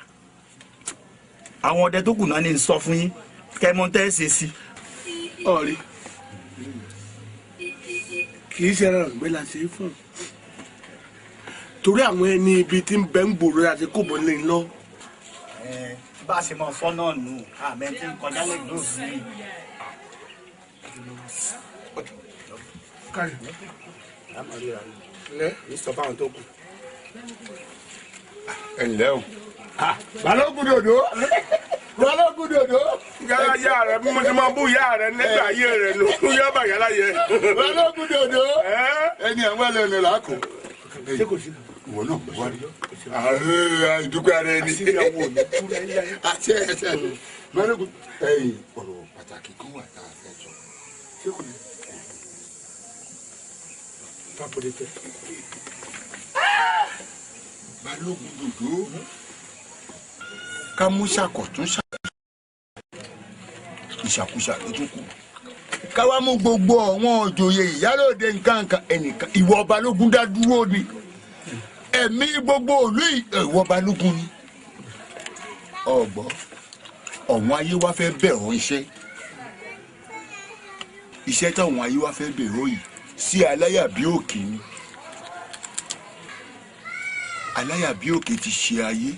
àwọn ọdẹ tó kù náà ní sọ fún yín kẹ́ mọ̀ tẹ́ ẹ ṣe sí. Ọ̀rí kì í ṣe ẹran ìgbé la ṣe é fún torí àwọn ẹni ibi tí ń bẹ ń gbòòrò àti kò bọ̀ lè lọ. Bá a ṣe mọ sọ náà nù àmẹ tí ń kọjá lẹ́gbẹ̀ẹ́ òsì. Kárí ní sọ fáwọn tó kù. Ẹ ǹlẹ́ o. Balógun dòdò Balógun dòdò. Yàrá yá rẹ bí mo ti máa bú yá rẹ nígbà ayé rẹ nù yá bà yàrá yẹ. Balógun dòdò ẹni àwọn ẹlẹ́nu là á kó. Ìwọ náà wá rí. Ìdúpẹ́ ara ẹni. Àti ẹsẹ̀ Balógun ẹ̀yìn ọ̀rọ̀ pàtàkì kan wà tá a fẹ́ sọ. Ṣé kò ní? Fapòdìtẹ̀. Balógun dòdò ká mú ṣàkọ̀tún ìṣàkúṣà ló tún kù ká wá mú gbogbo àwọn òjòyè ìyálòde nǹkan ẹnìkan ìwọ Balógun dá dúró ni ẹ̀mí gbogbo òlú ìwọ Balógun ni ọ̀gbọ́ ọ̀wọ́n ayé wá fẹ́ bẹ̀ ọ́ iṣẹ́ iṣẹ́ táwọn ayé wá fẹ́ bẹ̀ ọ́ yìí sí Aláyàbíòkè ni. Aláyàbíòkè ti ṣe ayé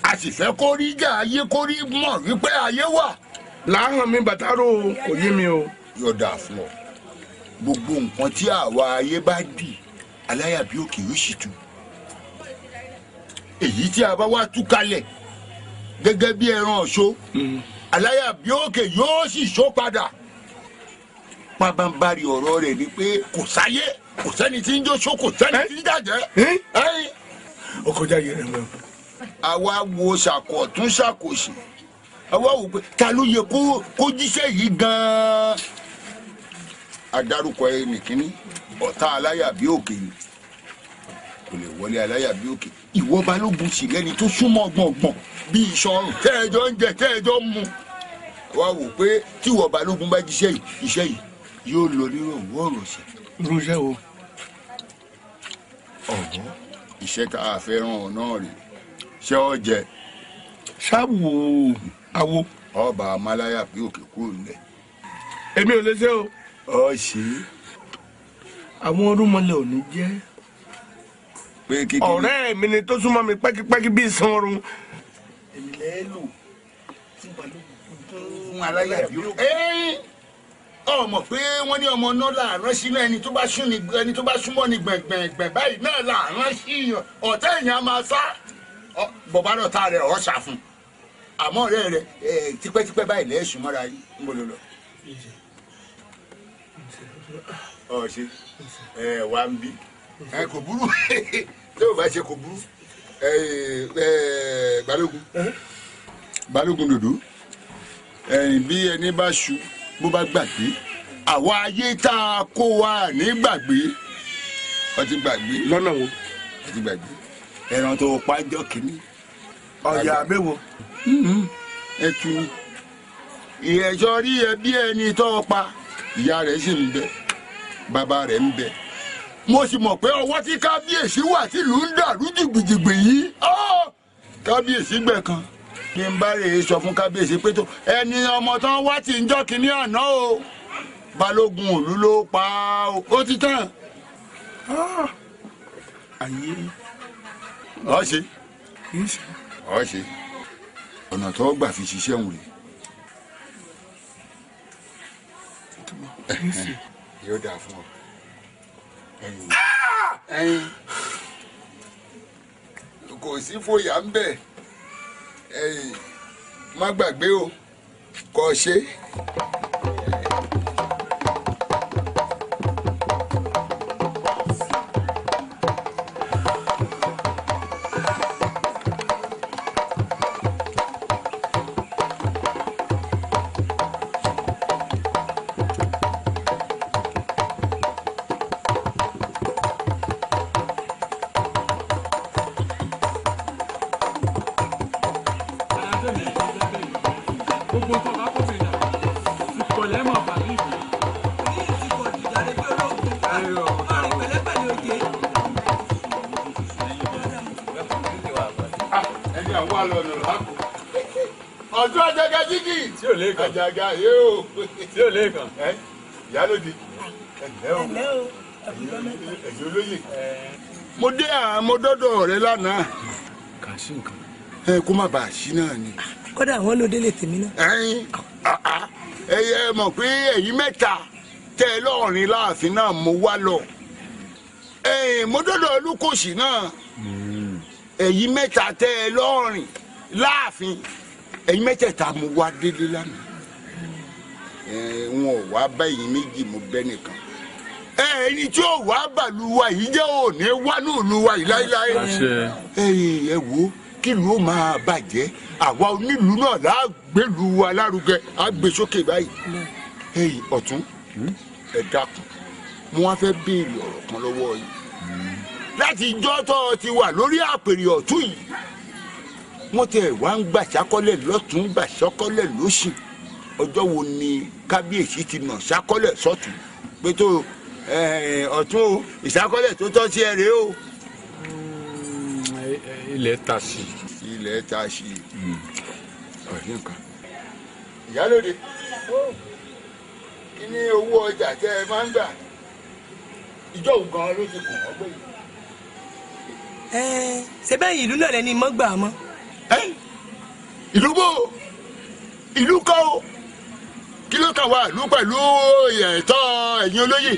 a sì fẹ́ kó rí jà ayé kó rí mọ̀ wípé ayé wà. Láhàn mi bàtàrò kò yé mi o. Yóò dáa fún ọ gbogbo nǹkan tí àwa ayé bá dì Aláyàbíòkè yóò sì tú èyí tí a bá wá tú kalẹ̀ gẹ́gẹ́ bí ẹran ọ̀ṣọ́ Aláyàbíòkè yóò sì ṣó padà. Pabambari ọ̀rọ̀ rẹ̀ ni pé kò sáyé kò sẹ́ni tí ń jó ṣó kò sẹ́ni tí ń jàjẹ́. Ó kọjá yẹn rẹ̀ mọ́. Àwa wo ṣàkọ̀tún ṣàkòsì àwa wò pé ta ló yẹ kó jíṣẹ́ yìí gan-an. Adarúkọ ẹnì kínní ọ̀tá Aláyàbíòkè ni kò lè wọlé Aláyàbíòkè ìwọ Balógun sì lẹ́ni tó súnmọ́ gbọ̀ngbọ̀n bí ìṣọ̀rùn tẹ́ẹ̀jọ́ ń jẹ tẹ́ẹ̀jọ́ ń mu. Àwa wò pé tíwọ Balógun bá jíṣẹ́ yìí iṣẹ́ yìí yóò lọ nírọ̀wọ́ ọ̀rọ̀ṣẹ́. Irúṣẹ́ wo. Ọ̀gbọ́n iṣẹ́ tá a fẹ́ ràn ọ́ náà rè ṣé ọ jẹ. Ṣáàwò àwo. Ọba Aláyàbíòkè kúrò nílẹ̀. Èmi ò lè ṣe o. Ọ ṣe. Àwọn orúmọlẹ̀ ò ní jẹ́. Pé kíkiri. Ọ̀rẹ́ mi ni tó súnmọ́ mi pẹ́kípẹ́kí bí ìsan ọrùn. Èmi lẹ́ẹ̀ lò fún Balógun fún Aláyàbíòkè. Ọmọ pé wọ́n ní ọmọ náà làárọ̀ sínú ẹni tó bá sún ni ẹni tó bá súnmọ́ ni gbẹ̀ngbẹ̀ngbẹ̀ báyìí náà làárọ̀ sí yàn ọ̀tá èèyàn máa sá bọ̀bá náà tá rẹ̀ ọ̀ sà fún àmọ́ ọ̀rẹ́ rẹ̀ tipẹ́tipẹ́ báyìí lẹ́ẹ̀sùn mọ́ra yìí ń bọ̀ lọ. Ọ̀ ṣe ẹ wá ń bí ẹ kò burú tó o bá ṣe kò burú Balógun Balógun dòdò ẹ̀yìn bí ẹni bá ṣu bó bá gbàgbé àwa ayé tá a kó wa ní gbàgbé ọ ti gbàgbé. Lọ́nà wo. Ọ ti gbàgbé ẹran tó pa jọ kínní. Ọ̀yà àbẹ̀wò. Ẹ tu ni ìrẹsọ rí ẹbí ẹni tó pa ìyá rẹ̀ sì ń bẹ bàbá rẹ̀ ń bẹ mo sì mọ̀ pé ọwọ́ tí kábíyèsí wà tìlú ń dàrú jìgbìjìgbì yìí kábíyèsí gbẹ̀ kan kí n bá rèé sọ fún kábíyèsí pé tó ẹni ọmọ tán wá tí ń jọ́ kínní àná o Balógun òlú ló pa á o ó ti tán. Ayé. Ọ ṣe ọ ṣe ọ̀nà tó gbà fi ṣiṣẹ́ òun rèé. Yóò dáa fún ọ. Kò sí fòyà ń bẹ̀ má gbàgbé o kò ṣe. Ọjọ́ àjàgà jígì tí ò lè kàn àjàgà yóò tí ò lè kàn ìyálòdì ẹ̀lẹ́ o ẹ̀yìn olóyè. Mo dé àmọ́ dọ́dọ̀ rẹ lánàá. Kà sí nǹkan. Ẹ kó má bàa sí náà ni. Kódà wọn ló délé tèmi náà. Ẹ̀yin ẹ mọ̀ pé ẹ̀yin mẹ́ta tẹ́ ẹ lọ́ọ̀rin láàfin náà mo wá lọ. Mo dọ́dọ̀ Olúkòsì náà ẹ̀yin mẹ́ta tẹ́ ẹ lọ́ọ̀rin láàfin ẹ̀yin mẹ́tẹ̀ẹ̀ta mo wá délé lánàá. Wọn ò wá bá ẹ̀yin méjì mo bẹ́ nìkan. Ẹni tí ó wá bàlúwa yìí jẹ́ òní wá ní òlúwa yìí láéláé. Ẹ wo kí ìlú ó máa bàjẹ́ àwa onílùú náà lágbèlú wa lárugẹ á gbé sókè báyìí. Ọ̀tún ẹ dákun Mo wá fẹ́ béèrè ọ̀rọ̀ kan lọ́wọ́ yìí. Láti ijọ́ tó o ti wà lórí àpèrè ọ̀tún yìí, wọ́n tẹ̀ wá ń gbà sákọ́lẹ̀ lọ́tún gbà sákọ́lẹ̀ lósì. Ọjọ́ wo ni kábíyèsí ti nà sákọ́lẹ̀ sọ́tún pé tó ọ̀tún o, ìsákọ́lẹ̀ tó tọ́ sí ẹ rèé o. Ilẹ̀ ta sí. Ilẹ̀ ta sí. Ọ̀rẹ́ nǹkan. Ìyálóde, kí ni owó ọjà tẹ́ ẹ máa ń gbà? Ìjọ ògàn ló ti kàn ọ́ gbé yìí. Ṣé bẹ́ẹ̀ ìlú náà lẹni mọ́ gbà mọ́. Ìlú bò ìlú kọ́ o, kí ló kàn wá ìlú pẹ̀lú ẹ̀tọ́ ẹ̀yin olóyè?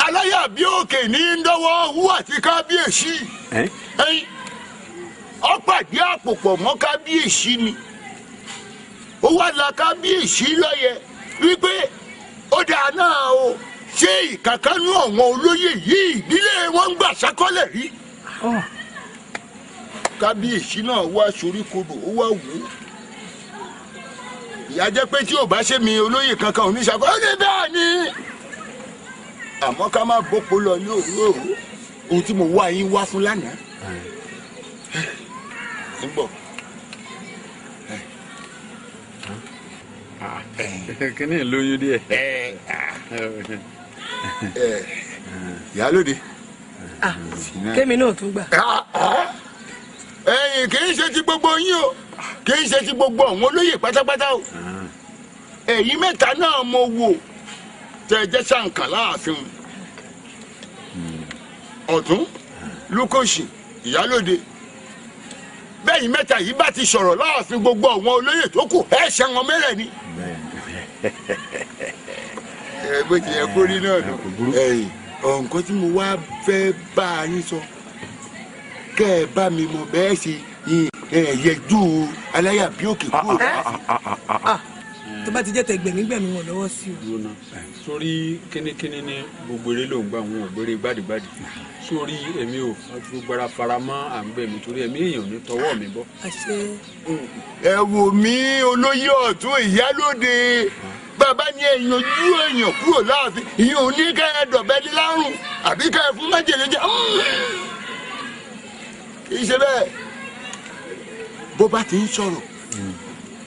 Aláyà bí òkè ní ń dọ́wọ́ hùwà tí kábíyèsí. Ọ̀pàdé àpòpọ̀ mọ́ kábíyèsí ni. Ó wá la kábíyèsí lọ́yẹ wípé ó dáa náà o, ṣé ìkàkánú àwọn olóyè yìí nílé wọn ń gbà sákọ́lẹ̀ rí? Kábíyèsí náà wá soríkodò, ó wá wò ó. Ìyá jẹ́ pé tí ò bá ṣe mi olóyè kankan ò ní ṣàkọ́ ó ní bẹ́ẹ̀ ni. Àmọ́ ká má bópo lọ ní òwúrò ohun tí mo wá yín wá fún lánàá. Ń bọ̀. Kíní lóyún díẹ̀. Ìyálóde. Kémi náà tún gbà. Ẹ̀yin kì í ṣe ti gbogbo yín o, kì í ṣe ti gbogbo àwọn olóyè pátápátá o. Ẹ̀yin mẹ́ta náà mo wò tẹ́ jẹ́ ṣàǹkà láàfin. Ọ̀tún, Lúkòṣì, Ìyálóde. Bẹ́ẹ̀ni mẹ́ta yìí bá ti sọ̀rọ̀ láàfin gbogbo àwọn olóyè tó kù ẹ̀ ṣe wọn mẹ́rẹ̀ ni. Ẹ bó ti yẹ kó rí náà nù. Ẹ̀yin nǹkan tí mo wá fẹ́ bá a yín sọ, kẹ́ ẹ bá mi mọ bẹ́ẹ̀ ṣe yẹjú aláyà bí òkè kúrò. Tó bá ti jẹ́ tẹ gbẹ̀mígbẹ̀mí wọn lọ́wọ́ sí o. Sórí kínníkínní ní gbogbo eré ló ń gbà wọn ò gbére gbádìgbádì. Sórí èmi ò gbogbo ara fara mọ́ à ń gbẹ̀mí torí ẹ̀mí èèyàn ní tọwọ́ mi bọ́. Ẹ wò mí olóyè ọ̀tún Ìyálóde, bàbá ní ẹ̀yàn ojú èèyàn kúrò láàfin, ìyẹn ò ní kẹ́ ẹ dọ̀bẹ́ ní lárùn àbí kẹ́ ẹ fún májèlé jẹ. Kì í ṣe bẹ́ẹ̀. Bó bá ti ń sọ̀rọ̀,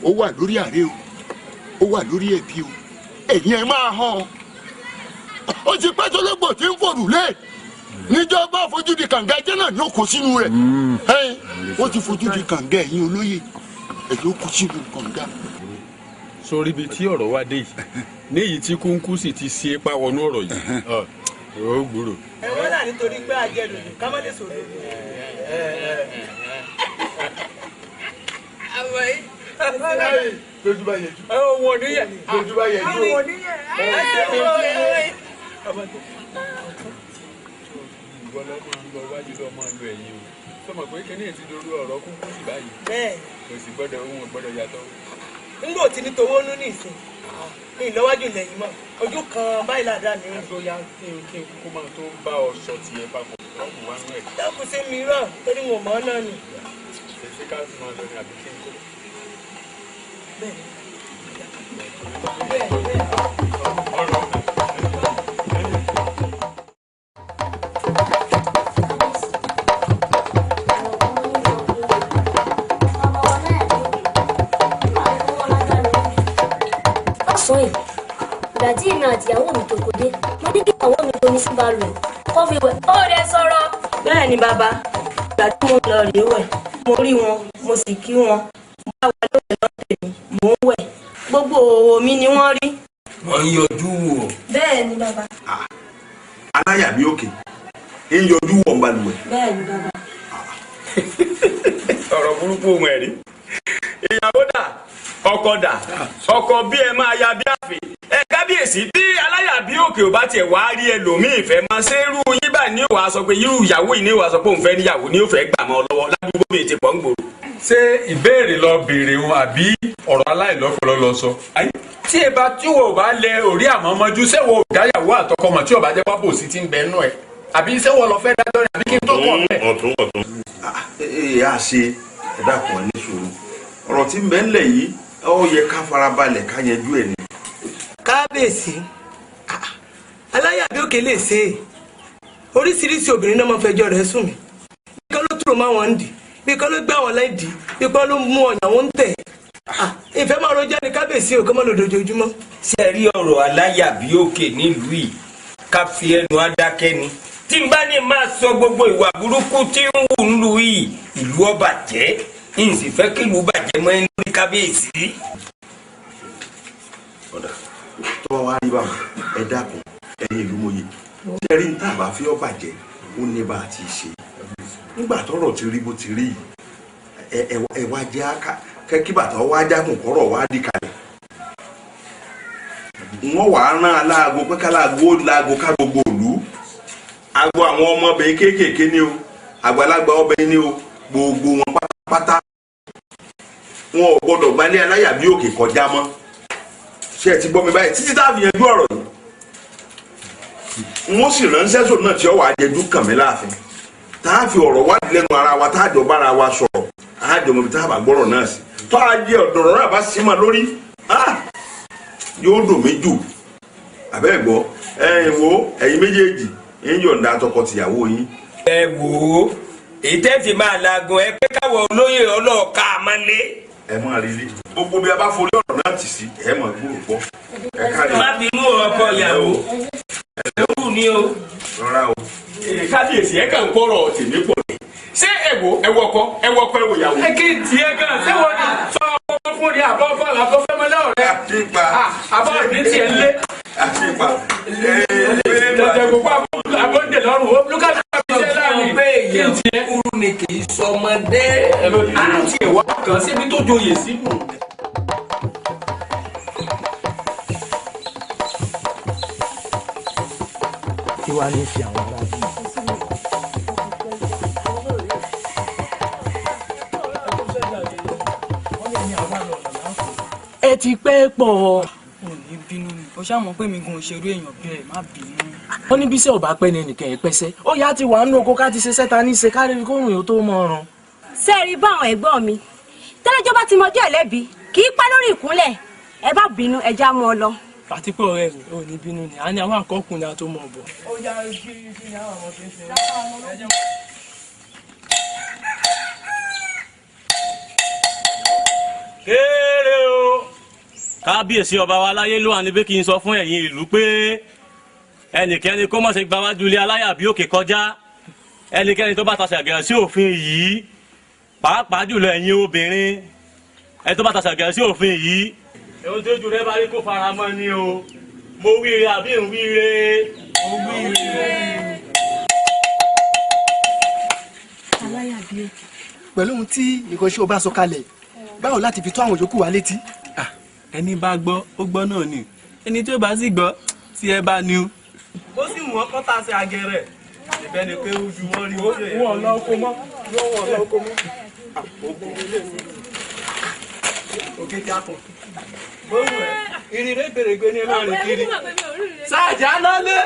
ó wà lórí àárẹ̀ o, ó wà lórí ẹ̀bí o, ẹ̀yin ẹ̀ máa hàn. Ó ti pẹ́ tó lógbò tí ń fòrùlé. Níjọba fojú di kànga ẹjẹ́ náà ni ó kó sínú rẹ̀. Ó ti fojú di kànga ẹ̀yin olóyè, ẹ̀yin ó kó sínú kànga. Sórí ibi tí ọ̀rọ̀ wá dé yìí, níyì tí kúńkú sì ti ṣe é pa wọnú ọ̀rọ̀ yìí, ó gbúrò. Ẹ wọ́n là nítorí pé àjẹlòdò ká má lè sọ̀rọ̀. Lójú bá yẹjú. Wọ́n ní yẹ. Lójú bá yẹjú. Wọ́n ní yẹ. Ìwọ lọ máa ń lọ wájú lọ máa ń lọ ẹ̀yìn o. Sọmọ pé kíní ti dorí ọ̀rọ̀ kúkú sí báyìí. Bẹ́ẹ̀. Kò sì gbọ́dọ̀ ohun gbọ́dọ̀ yàtọ̀. Ngbò tí ní towó nú nìsín. Mi ìlọ́wájú lẹ́yìn mọ́. Ojú kan báyìí ládàá mi ń. Bóyá kí n kí n kúkú máa tó bá ọ sọ tiẹ̀ papọ̀ lọ́kùn wá nú ẹ̀. Dákun sí mi rọ̀ torí mo mọ̀ ọ́ náà ni. Ṣé ká máa lọ ní àbí kí n kó? Bẹ́ẹ̀ni. Ọ̀sán yìí, ìgbà tí èmi àti ìyàwó mi tó kò dé, mo ní kí ìyàwó mi bomi sí balùwẹ̀ kó fi wẹ̀. Ó rẹ sọ̀rọ̀. Bẹ́ẹ̀ ni bàbá, ìgbà tí mo lọ rèé wẹ̀, mo rí wọn, mo sì kí wọn. Mo bá wà lóde lọ́tẹ̀ mi, mò ń wẹ̀. Gbogbo òwò mi ni wọ́n rí. Wọ́n ń yọjú wò. Bẹ́ẹ̀ ni bàbá. Aláyà bí òkè ń yọjú wọ̀ ń balùwẹ̀. Bẹ́ẹ̀ ni bàbá. Ọ̀rọ̀ burúkú ohun ẹ̀rí. Ìyàwó dà, ọkọ dà, ọkọ bí ẹ máa ya bí àfè. Ẹ kábíyèsí bí aláyà bí òkè ò bá tiẹ̀ wá rí ẹlòmíì fẹ́ máa ṣe irú yín báyìí ní wàá sọ pé irú ìyàwó yìí ní wàá sọ pé òun fẹ́ níyàwó ní ó fẹ́ gbà mọ́ ọ lọ́wọ́ ládùúgbò bíi ti pọ̀ ń gbòòrò. Ṣé ìbéèrè lọ béèrè òun àbí ọ̀rọ̀ aláìlọ́pọlọ lọ sọ? Tí ẹ bá tí wò bá lẹ orí àmọ́ mọ́jú, ṣé wo dáyàwó àtọkọ mọ̀ tí ò bá jẹ́ pápó sí ti ń bẹ nú ẹ̀? Àbí ṣé wọ́n lọ fẹ́ dájọ́ ni àbí kí n tó kọ̀ bẹ́ẹ̀? Ọ̀tún ọ̀tún. Ee a ṣe ẹ dákun ẹ ní sùúrù. Ọ̀rọ̀ tí ń bẹ ńlẹ̀ yìí ó yẹ ká farabalẹ̀ ká yanjú ẹ̀ ni. Kábíyèsí, Aláyàbí òkè lè ṣe é. Oríṣiríṣi obìnrin náà máa fẹjọ́ rẹ̀ sùn mí. Bí kan ló túrò máa wọn ń dì, bí kan ló gbé àwọn láì dì, bí kan ló mú ọ̀yàn wọn ń tẹ̀. Ìfẹ́ máa rojọ́ ni kábíyèsí ò kọ́ mọ́ lójoojúmọ́. Ṣé ẹ rí ọ̀rọ̀ aláyàbí òkè nílùú yìí, ká fi ẹnu adákẹ́ ni. Tí n bá ní máa sọ gbogbo ìwà burúkú tí ń wù nílùú yìí, ìlú ó bàjẹ́. N sì fẹ́ kí ìlú bàjẹ́ mọ́ ẹni lórí kábíyèsí. Ọ̀dà tó bá wá rí báwọn, ẹ dákun, ẹ̀yin ìlú mòye, ṣe rí ní tàbá fi ọ́ bàjẹ́, ó ní bá a ti ṣe nígbà tọ́rọ̀ ti rí bó ti rí yìí. Ẹ wá jẹ́ kí bàtà wá jákùn kọ́rọ̀ wá dì kalẹ̀. Wọ́n wàá rán aláago pé káláago ó láago ká gbogbo ìlú, agbo àwọn ọmọbìnrin kéékèèké ni o, àgbàlagbà ọbẹ̀ ni o, gbogbo wọn pátápátá, wọn ò gbọdọ̀ gbalẹ̀ aláyàbí òkè kọjá mọ́. Ṣé ẹ ti gbọ́ mi báyìí? Títí tá a fi yanjú ọ̀rọ̀ yìí, wọ́n sì ránṣẹ́ sòun náà tí ó wàá jẹjú kàn mí láàfin, tá a fi ọ̀rọ̀ wádìí lẹ́nu ara wa, tá a jọ bára wa sọ̀rọ̀, a jọ mọ̀ bí tá a bá gbọ́rọ̀ náà sí. Tó a jẹ ọ̀dọ̀rọ̀ náà bá sí ma lórí, yóò dùn mí jù. Àbẹ́ gbọ́, ẹ̀yin wo, ẹ̀yin méjèèjì ń yọ̀ǹda tọkọ-tìyàwó yín. Ẹ wò ó, èyí tẹ́ fi máa laagun ẹ pé káwọ olóyè ọlọ́ọ̀ká àmọ́lé. Ẹ máa rí rí gbogbo bí a bá forí ọ̀rọ̀ náà tì sí, ẹ máa gbúrò gbọ́. Ẹ káre. Má bínú ọkọ ìyàwó, ẹrú ni o. Rọra o. Kábíyèsí, ẹ kàn kọ́rọ̀ tèmi pọ̀ ni. Ṣé ẹ wo, ẹ wọkọ, ẹ wọkọ, ẹ wò ìyàwó. Ẹ kí n tiẹ̀ gan, ṣé wọ́n ní sọ ọmọ fún ni àbọ̀ fún àbọ̀ fẹ́mọ́lá ọ̀rẹ́ àbọ̀ ní tiẹ̀ lé. Jẹjẹ gbogbo abọ́ndè lọ́rùn ó lúkàlù àbíṣẹ́ láàrin. Pé èèyàn kúrú ni, kì í sọmọdé. Àti ìwà kan síbi tó joyè sínú. Kí wàá ní fi àwọn ará bí. Ẹ ti pẹ́ pọ̀. Ò ní bínú ni, o ṣáà mọ̀ pé mi gan òṣèré èèyàn bẹ́ẹ̀, má bínú. Wọ́n ní bísẹ̀ ò bá pẹ́ ní ẹnìkan ẹ̀ pẹ́sẹ́ ó yá ti wà nínú oko ká ti ṣe sẹ́ta ní ṣe kárí kóòrùn yóò tó mọ̀ ọ̀run. Ṣé ẹ rí bá àwọn ẹ̀gbọ́n mi tẹ́lẹ́jọ́ bá ti mọjọ́ ẹ̀lẹ́bi kì í pẹ́ lórí ìkúnlẹ̀. Ẹ bá bínú, ẹ já mọ́ ọ lọ. Àti pé ọ̀rẹ́ mi ò ní bínú ni, a ní àwọn àkọkùnrin àti ọmọ ọ̀bọ̀. Ó yá, kí kí ni àwọn ọmọ fi ń ṣe. Kéré o, kábíyèsí ọba wa láyé ló wà níbí. Kí n sọ fún ẹ̀yin ìlú pé ẹnikẹ́ni kó má ṣe gbáwájú ilé aláyàbí òkè kọjá. Ẹnikẹ́ni tó bá tasẹ̀ àgẹ̀rẹ̀ sí òfin yìí, pàápàá jùlọ ẹ̀yin obìnrin, ẹni tó bá tasẹ̀ àgẹ̀rẹ̀ sí òfin yìí, ohun tó ju rẹ bá rí kó fara mọ́ ni o. Mo wíire àbí ń wíire? Mo wíire. Aláyàbí òkè. Pẹ̀lú ohun tí ìkànṣẹ́ ọba sọ kalẹ̀, báwo láti fi tó àwọn yòókù wa létí? Ẹni bá gbọ́, ó gbọ́ náà ni. Ẹni tí ó bá sì gbọ́, tí ẹ bá ní o. Ó sì wọ́n kọ́ta sí agẹrẹ ìbẹ́ ni pé ojú wọn rí wọ́n. Wọn lọ oko mọ́, wọn lọ oko mọ́. Òkè tí a kàn. Ìrìn rẹ̀ gbèrègbè ní ẹlọ́rin kiri. Sáàjà lọ́lé.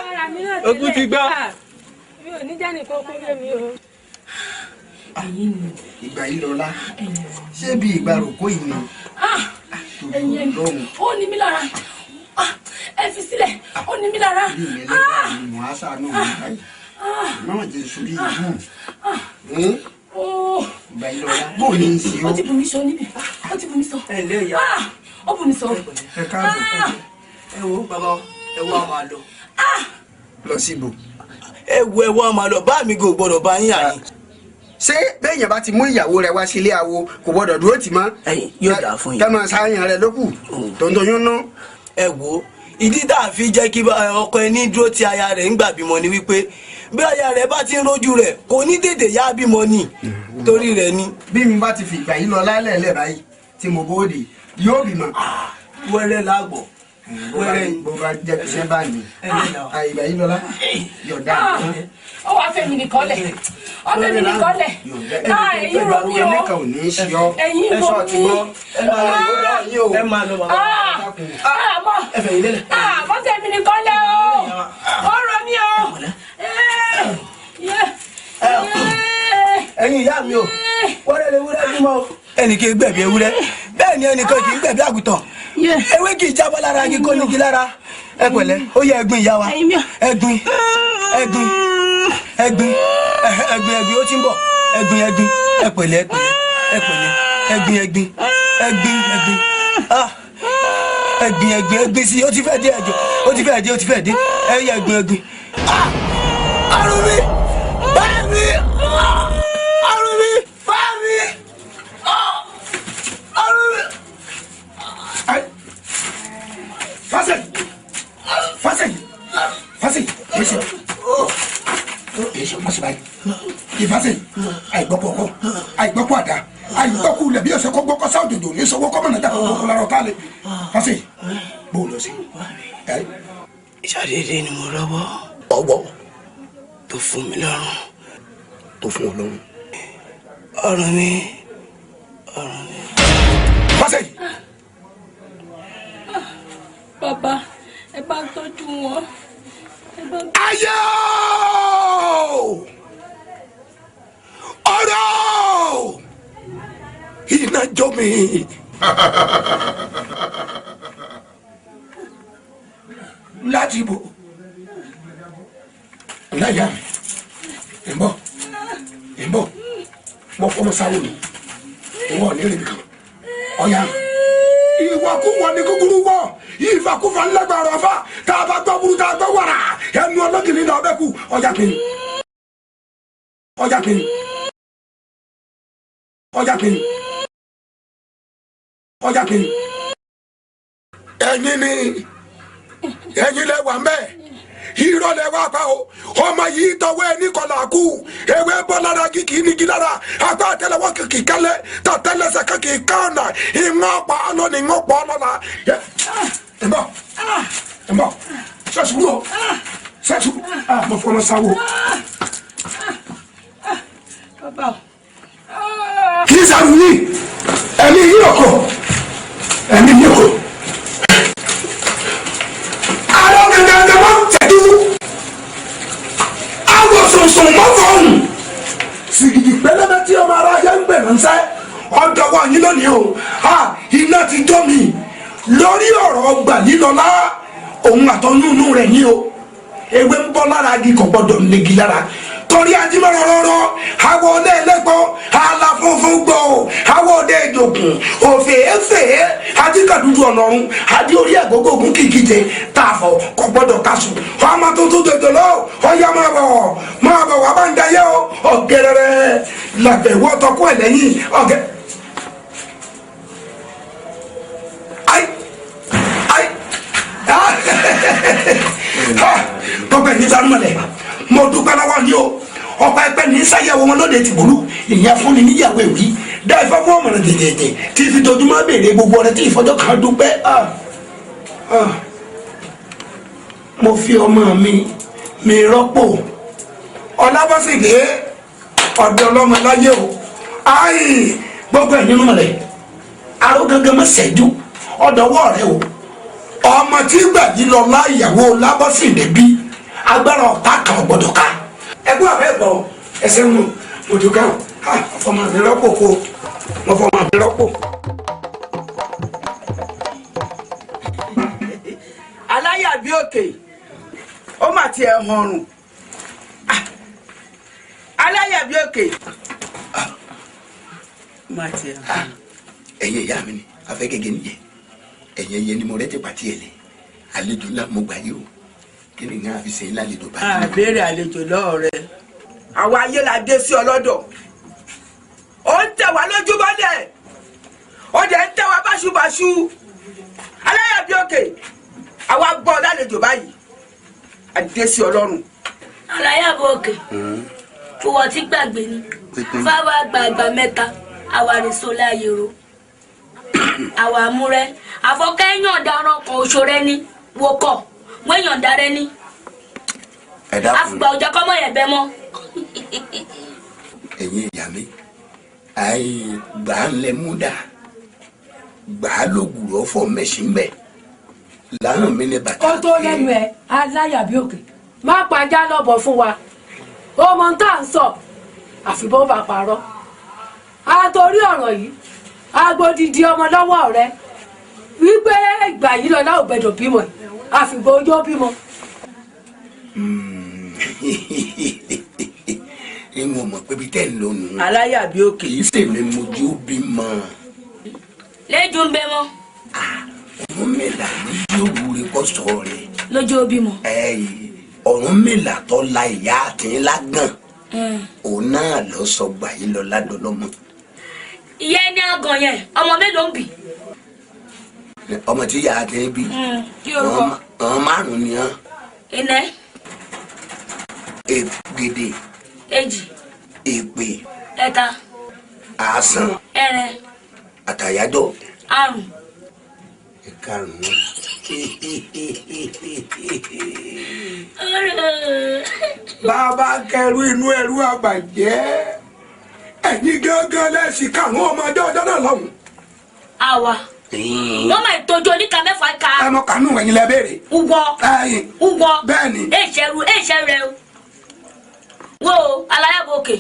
Ogun ti gbá. Mi ò ní jẹ́ nìkan kó lé mi o. Ìgbà yìí lọ́la, ṣé bí ìgbà rògbò yìí ni? Ẹ̀yin, ó ní mi lára, ẹ fi sílẹ̀, ó ní mi lára. Bí mi lẹ́gbàá ni mo á ṣàánú mi báyìí. Máma jẹ́ sórí ìlú. Ìgbà yìí lọ́la, bó o ní í ṣe ó ọ́? ti bù mí sọ níbi, ó ti bù mí sọ. Ẹ ǹlẹ́ ìyá. Ó bù mí sọ. Ẹ káàbọ̀. Ẹ wo bàbá, ẹ wo, a máa lọ. Lọ síbò? Ẹ wo, ẹ wo, a máa lọ, bá mi kò gbọdọ̀ bá yín àyín. Ṣé béèyàn bá ti mú ìyàwó rẹ̀ wá sílé awo, kò gbọdọ̀ dúró tì mọ́? Yóò dáa fún yín. Kẹ́ máa ṣáàyàn rẹ̀ lókù tòǹtòyún nú. Ẹ wo, ìdí tá a fi jẹ́ kí ọkọ ẹni dúró ti aya rẹ̀ ń gbà bímọ ni wípé bí aya rẹ̀ bá ti ń rójú rẹ̀, kò ní tètè yá bímọ ni, torí rẹ̀ ni. Bí mi bá ti fi ìgbà yìí lọ lálẹ́ báyìí tí mo bóde, yóò bímọ. Wẹ́rẹ́ láàgbọ̀. Wẹ́rẹ́ bó bá jẹ́ kí iṣẹ́ bá ní ìgbà yìí lọ́la yọ̀dá. Ó wàá fẹ́ mi nìkan lẹ̀, ó fẹ́ mi nìkan lẹ̀. Ẹ̀yin ro mi o, ẹnìkan ò ní í ṣe ọ́. Ẹ̀yin ro mi. Ẹ máa lọ bàbá. Àmọ́ àmọ́ fẹ́ mi nìkan lẹ̀ o, ó ro mi o. Ẹ̀yin ìyá mi o, wẹ́rẹ́ lè wúrẹ́ bímọ o. Ẹnì kì í gbẹ̀bí ewúrẹ́, bẹ́ẹ̀ ni ẹnìkan kì í gbẹ̀bí àgùntàn. Ewé kì í jábọ́ lára igi kó nígi lára. Ẹ pẹ̀lẹ́, ó yẹ ẹ̀gbin ìyá wa. Ẹ̀gbin, ẹ̀gbin, ẹ̀gbin, ẹ̀gbin, ẹ̀gbin, ó ti ń bọ̀. Ẹ̀gbin, ẹ̀gbin, ẹ pẹ̀lẹ́, ẹ pẹ̀lẹ́, ẹ pẹ̀lẹ́, ẹ̀gbin, ẹ̀gbin, ẹ̀gbin, ẹ̀gbin, ah, ẹ̀gbin, ẹ̀gbin, ẹ̀gbin sí, ó ti fẹ́ dé, ẹ̀jọ̀, ó ti fẹ́ dé, ó ti fẹ́ dé, ẹ yẹ ẹ̀gbin, ẹ̀gbin. Ah! Àrùn mi, bá mi, àrùn mi, bá mi, àrùn mi. Fásẹ̀yìn, fásẹ̀yìn, fásẹ̀yìn, èsì èsì ọmọ síbáyìí ìfásẹ̀yìn. Àìgbọ́kọ̀ ọkọ, àìgbọ́kọ̀ àdá, àìgbọ́kọ̀ ilẹ̀ bí ọ̀sẹ̀ kọ́ gbọ́kọ̀ sáà òjòjò ní sọ́wọ́ kọ́mọ̀ náà dàgbà kókó lára ọ̀tá lè. Fásẹ̀yìn, bó o lọ sí. Ìṣàdédé ni mo rọ́wọ́. Ọwọ́ tó fún mi lọ́rùn. Tó fún ọ lọ́rùn. Ọrùn mi, ọrùn mi. Fásẹ̀yìn. Bàbá, ẹ bá ń tọ́jú wọn. Ayé ọ̀rọ̀ iná jó mi. Láti ibò láyà mi ń bọ̀, ń bọ̀, mo fọmọ sáwọ́ mi, ìwọ ní èrè nìkan ọ̀yà ìwàkúwà ní kúkúrú wọ ìfàkúfà ńlẹgbàrọ ọfà tá a bá gbọ́ burú tá a gbọ́ wàrà ẹnu ọlọ́gìnrín náà ọbẹ̀ kú. Ọjà kìíní, ọjà kìíní, ọjà kìíní, ọjà kìíní. Ẹ̀yin ni, ẹ̀yin lẹ wà mbẹ, irọ́ lẹ wá pa o. Ọmọ yìí tọwọ́ ẹni kọlà kú, ewé bọ́ lára kìkì nígi lára, apá àtẹ́lẹwọ́ kìkì kálẹ̀, tàtẹ́lẹsẹ̀ kìkì kánà, ìwọ̀n pa ọlọ́ni, ìwọ̀n pa ọlọ́la. Ẹ bọ̀, ẹ bọ̀, sẹ́sùrù o, sẹ́sùrù, mo fọmọ sáwọ́. Kì í sàrù yìí, ẹ̀mí yìí ọkọ̀, ẹ̀mí yìí ọkọ̀. Àwọn gẹ́gẹ́ máa ń tẹ̀dú àwọn sùnsùn mọ́fọ̀hún sìgìdì pẹlẹbẹ tí ọmọ ara yẹn ń gbè ránṣẹ́ ọ̀dọ̀wọ́ yín lónìí o. Ha, iná ti jó mi lórí ọ̀rọ̀ ọgbà lílọ́lá òun àtọ́núnú rẹ̀ ní o. Ewé ń bọ́ lára igi kò gbọ́dọ̀ negi lára torí ajímọ̀rọ̀ rọrọ awọ ọdẹ ẹlẹ́gbọ́ ala funfun gbọ́ o, awọ ọdẹ ìjòkùn òfèéfèé ajíkàdúdú ọ̀nà ọ̀run adé orí ẹ̀gógógún kìkìjẹ tààfọ̀ kò gbọ́dọ̀ kásù ọmọ tuntun jòjòló ọyá máa bọ̀, máa bọ̀ wà bá ń dayé o. Ọ̀gẹ̀rẹ̀rẹ̀ làbẹ̀wò tọkọ ẹ̀ lẹ́yìn ọ̀gẹ̀. Ayi ayi tọpẹ ní sanumọlẹ mo dúpẹ́ lọ́wọ́ yín o. Ọba ẹgbẹ́ ní sáyẹ̀wò wọn lóde tìbúrú ìyẹn fún ni níyàwó èwì dá ifá fún ọmọ rẹ jẹjẹjẹ tí fi dojúmọ́ béèrè gbogbo ọrẹ tí ìfọjọ́ kan dúpẹ́. Mo fi ọmọ mi rọ́pò Ọlábọ́sídé ọ̀dọ̀ ọlọ́mọ láyé o. Ayi gbogbo ẹ̀ nínú rẹ̀ aró gangan mọ́ sẹ́jú ọ̀dọ̀wọ́ rẹ o. Ọmọ tí gbàdí lọ láyàwó Lábọ́sídé bí agbára ọ̀tá kan gbọ́dọ̀ ká. Ẹgbẹ́ àbẹ́ gbọ́ ẹsẹ̀ ń mo dúkẹ́ o. Ọmọ mi rọ́pò kó mo fọmọ mi rọ́pò. Aláyàbí òkè ó mà tiẹ̀ hànrùn. Aláyàbí òkè má tiẹ̀ hànrùn. Ẹ̀yin ìyá mi ni afẹ́gẹ́gẹ́ nìyẹn, ẹ̀yin ẹ̀yẹ ni mo rẹ́ ti pàtí ẹ̀ lẹ̀ àlejò ńlá mo gbà yìí o. Kí ni nǹkan àfi sẹ́yìn lálejò báyìí. Àbẹ̀rẹ̀ àlejò lọ́ọ̀ rẹ àwa ayé la dé sí ọlọ́dọ̀ ó ń tẹ̀ wá lójú bọ́lẹ̀ ó dẹ̀ ń tẹ̀ wá báṣubàṣu. Aláyàbí òkè àwa gbọ́ lálejò báyìí a dé sí ọlọ́run. Aláyàbí òkè fúwọ́ tí gbàgbé ni fáwọn àgbààgbà mẹ́ta àwàrìsọ láàyè ro àwà àmúrẹ́ àfọkẹ́yàn ọ̀daràn kan oṣù rẹ ní wọkọ̀ wọ́n èèyàn darẹ́ ní. Àfùgbà ọjà kọ́mọ yẹn bẹ́ mọ́. Ẹ̀yin ìyá mi, àì gbà ń lẹ mú dà gbà á lóògùrọ̀ fọ mẹ́sìn bẹ́ẹ̀ lánàá mi ní bàtà. Ó tó lẹ́nu ẹ̀ Aláyàbí òkè má pàjá lọ́bọ̀ fún wa ó mọ tá à ń sọ àfi bó bá parọ́. Àtòrí ọ̀rọ̀ yìí agbódìdí ọmọ lọ́wọ́ rẹ Wípé ìgbà yìí lọ́lá ò gbẹdọ̀ bímọ àfìgbà ojú bímọ. N ò mọ̀ pé bí tẹ́ ń lò nù. Aláyàbí òkè. Kì í ṣèmi mojú bímọ. Lẹ́jọ́ ń bẹ mọ́. Ọ̀rúnmìlà ní yóò kó sọ rẹ̀. Lójú ó bímọ. Ọ̀rúnmìlà tó la ìyá àti ńlá gàn. Òun náà lọ sọ gbà yín lọ ládọlọ́mọ. Ìyá ẹni àgàn yẹn ọmọ mélòó ń bì. Ọmọ tí ìyá àti ń bí. Àwọn márùn-ún ni hàn. Ìnẹ́. Ègèdè. Èjì. Èpè. Ẹ̀ta. Àásán. Ẹ̀rin. Àtàyájọ́. Àrún. Ìkarùn-ún. Bàbá kẹrù inú ẹrú àbàjẹ́ ẹ̀yin gángan lẹ́sìn káwọn ọmọdé ọjọ́ náà lọ́hùn. Àwa wọ́n máa tọ́jú oníka mẹ́fà ká. Ẹ mọ kànú ẹ̀yin lẹ béèrè. Uwọ. Uwọ. Bẹ́ẹ̀ni. Èṣẹ̀rù èṣẹ̀ rẹ o. Wo aláyàbòkè.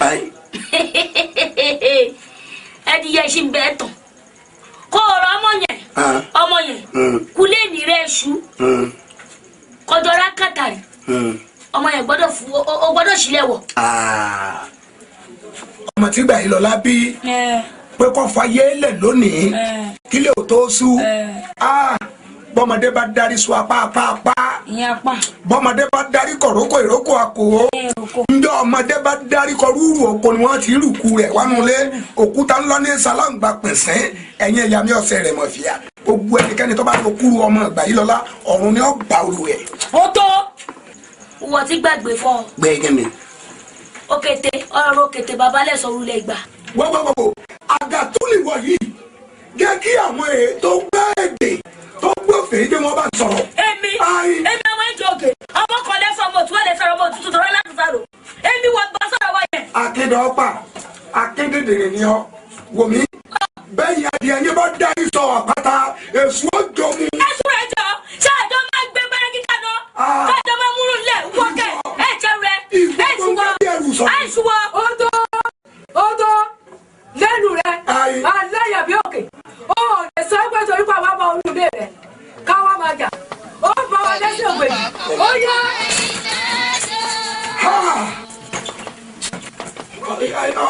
Ẹni yẹ ṣì ń bẹ́ẹ̀ tán. Kó ọ̀rọ̀ ọmọ yẹn ọmọ yẹn kulé ní rẹ ṣu kọjọra kàtàrí ọmọ yẹn gbọ́dọ̀ fún o gbọ́dọ̀ sílẹ̀ wọ̀. Ọmọ tí gbà yìí lọ lábí pé kó fayé lẹ̀ lónìí kí lè tó sú bọ́mọdé bá darí sọ apá apá apá bọ́mọdé bá darí kọ̀rókò ìrókò àkó njọ́ ọmọdé bá darí kọ rúurú oko ni wọ́n ti rúkú rẹ̀ wánúlé òkúta ńlá ní sàláǹgbà pẹ̀sẹ̀ ẹ̀yìn ẹ̀yà mi ọ̀sẹ̀ rẹ̀ mọ̀ fìyà gbogbo ẹnikẹ́ni tó bá lọ kúrú ọmọ ìgbà yìí lọ́la ọ̀run ni ó bá olú ẹ̀. Ó tó wọ́n ti gbàgbé fún ọ. Gbẹ́gẹ́ mi. Òkété ọ̀rọ̀ òkété babalẹ̀ sọ̀rọ̀ lẹ̀ gbà. Wọ́wọ́wọ́ àgàtúlìwọ̀ yìí jẹ́ kí àwọn ètò gbẹ́ èdè tó gbófin jẹ́ wọ́n bá sọ̀rọ̀. Èmi èmi ọmọ ìjọ òkè ọmọ kan lẹ́sọ̀ ọmọ òtún ẹ̀lẹ́sọ̀ ọmọ òtútù tọrọ láti sàrò èmi wọ́n gbọ́ sọ̀rọ̀ wọ̀ yẹn. Akédọ́pà akédèdèrè ni ọ wò mí bẹ́yìn adìẹ yín bá dárí sọ àpáta èso òjò mu. Ẹ̀sùn rẹ̀ jọ ṣé àjọ máa gbé bẹ́rẹ̀ kíkà náà kájọ máa múrù lẹ̀ wọ́kẹ̀ ẹ̀jẹ̀ rẹ̀ ẹ̀ṣùwọ̀. Ó tó ó tó lẹ́nu rẹ̀ aláyàbí òkè ó lè sọ pé torí pé àwa bá olùdé rẹ̀ káwa máa jà ó bá wa lẹ́sìn ògbè ó yá.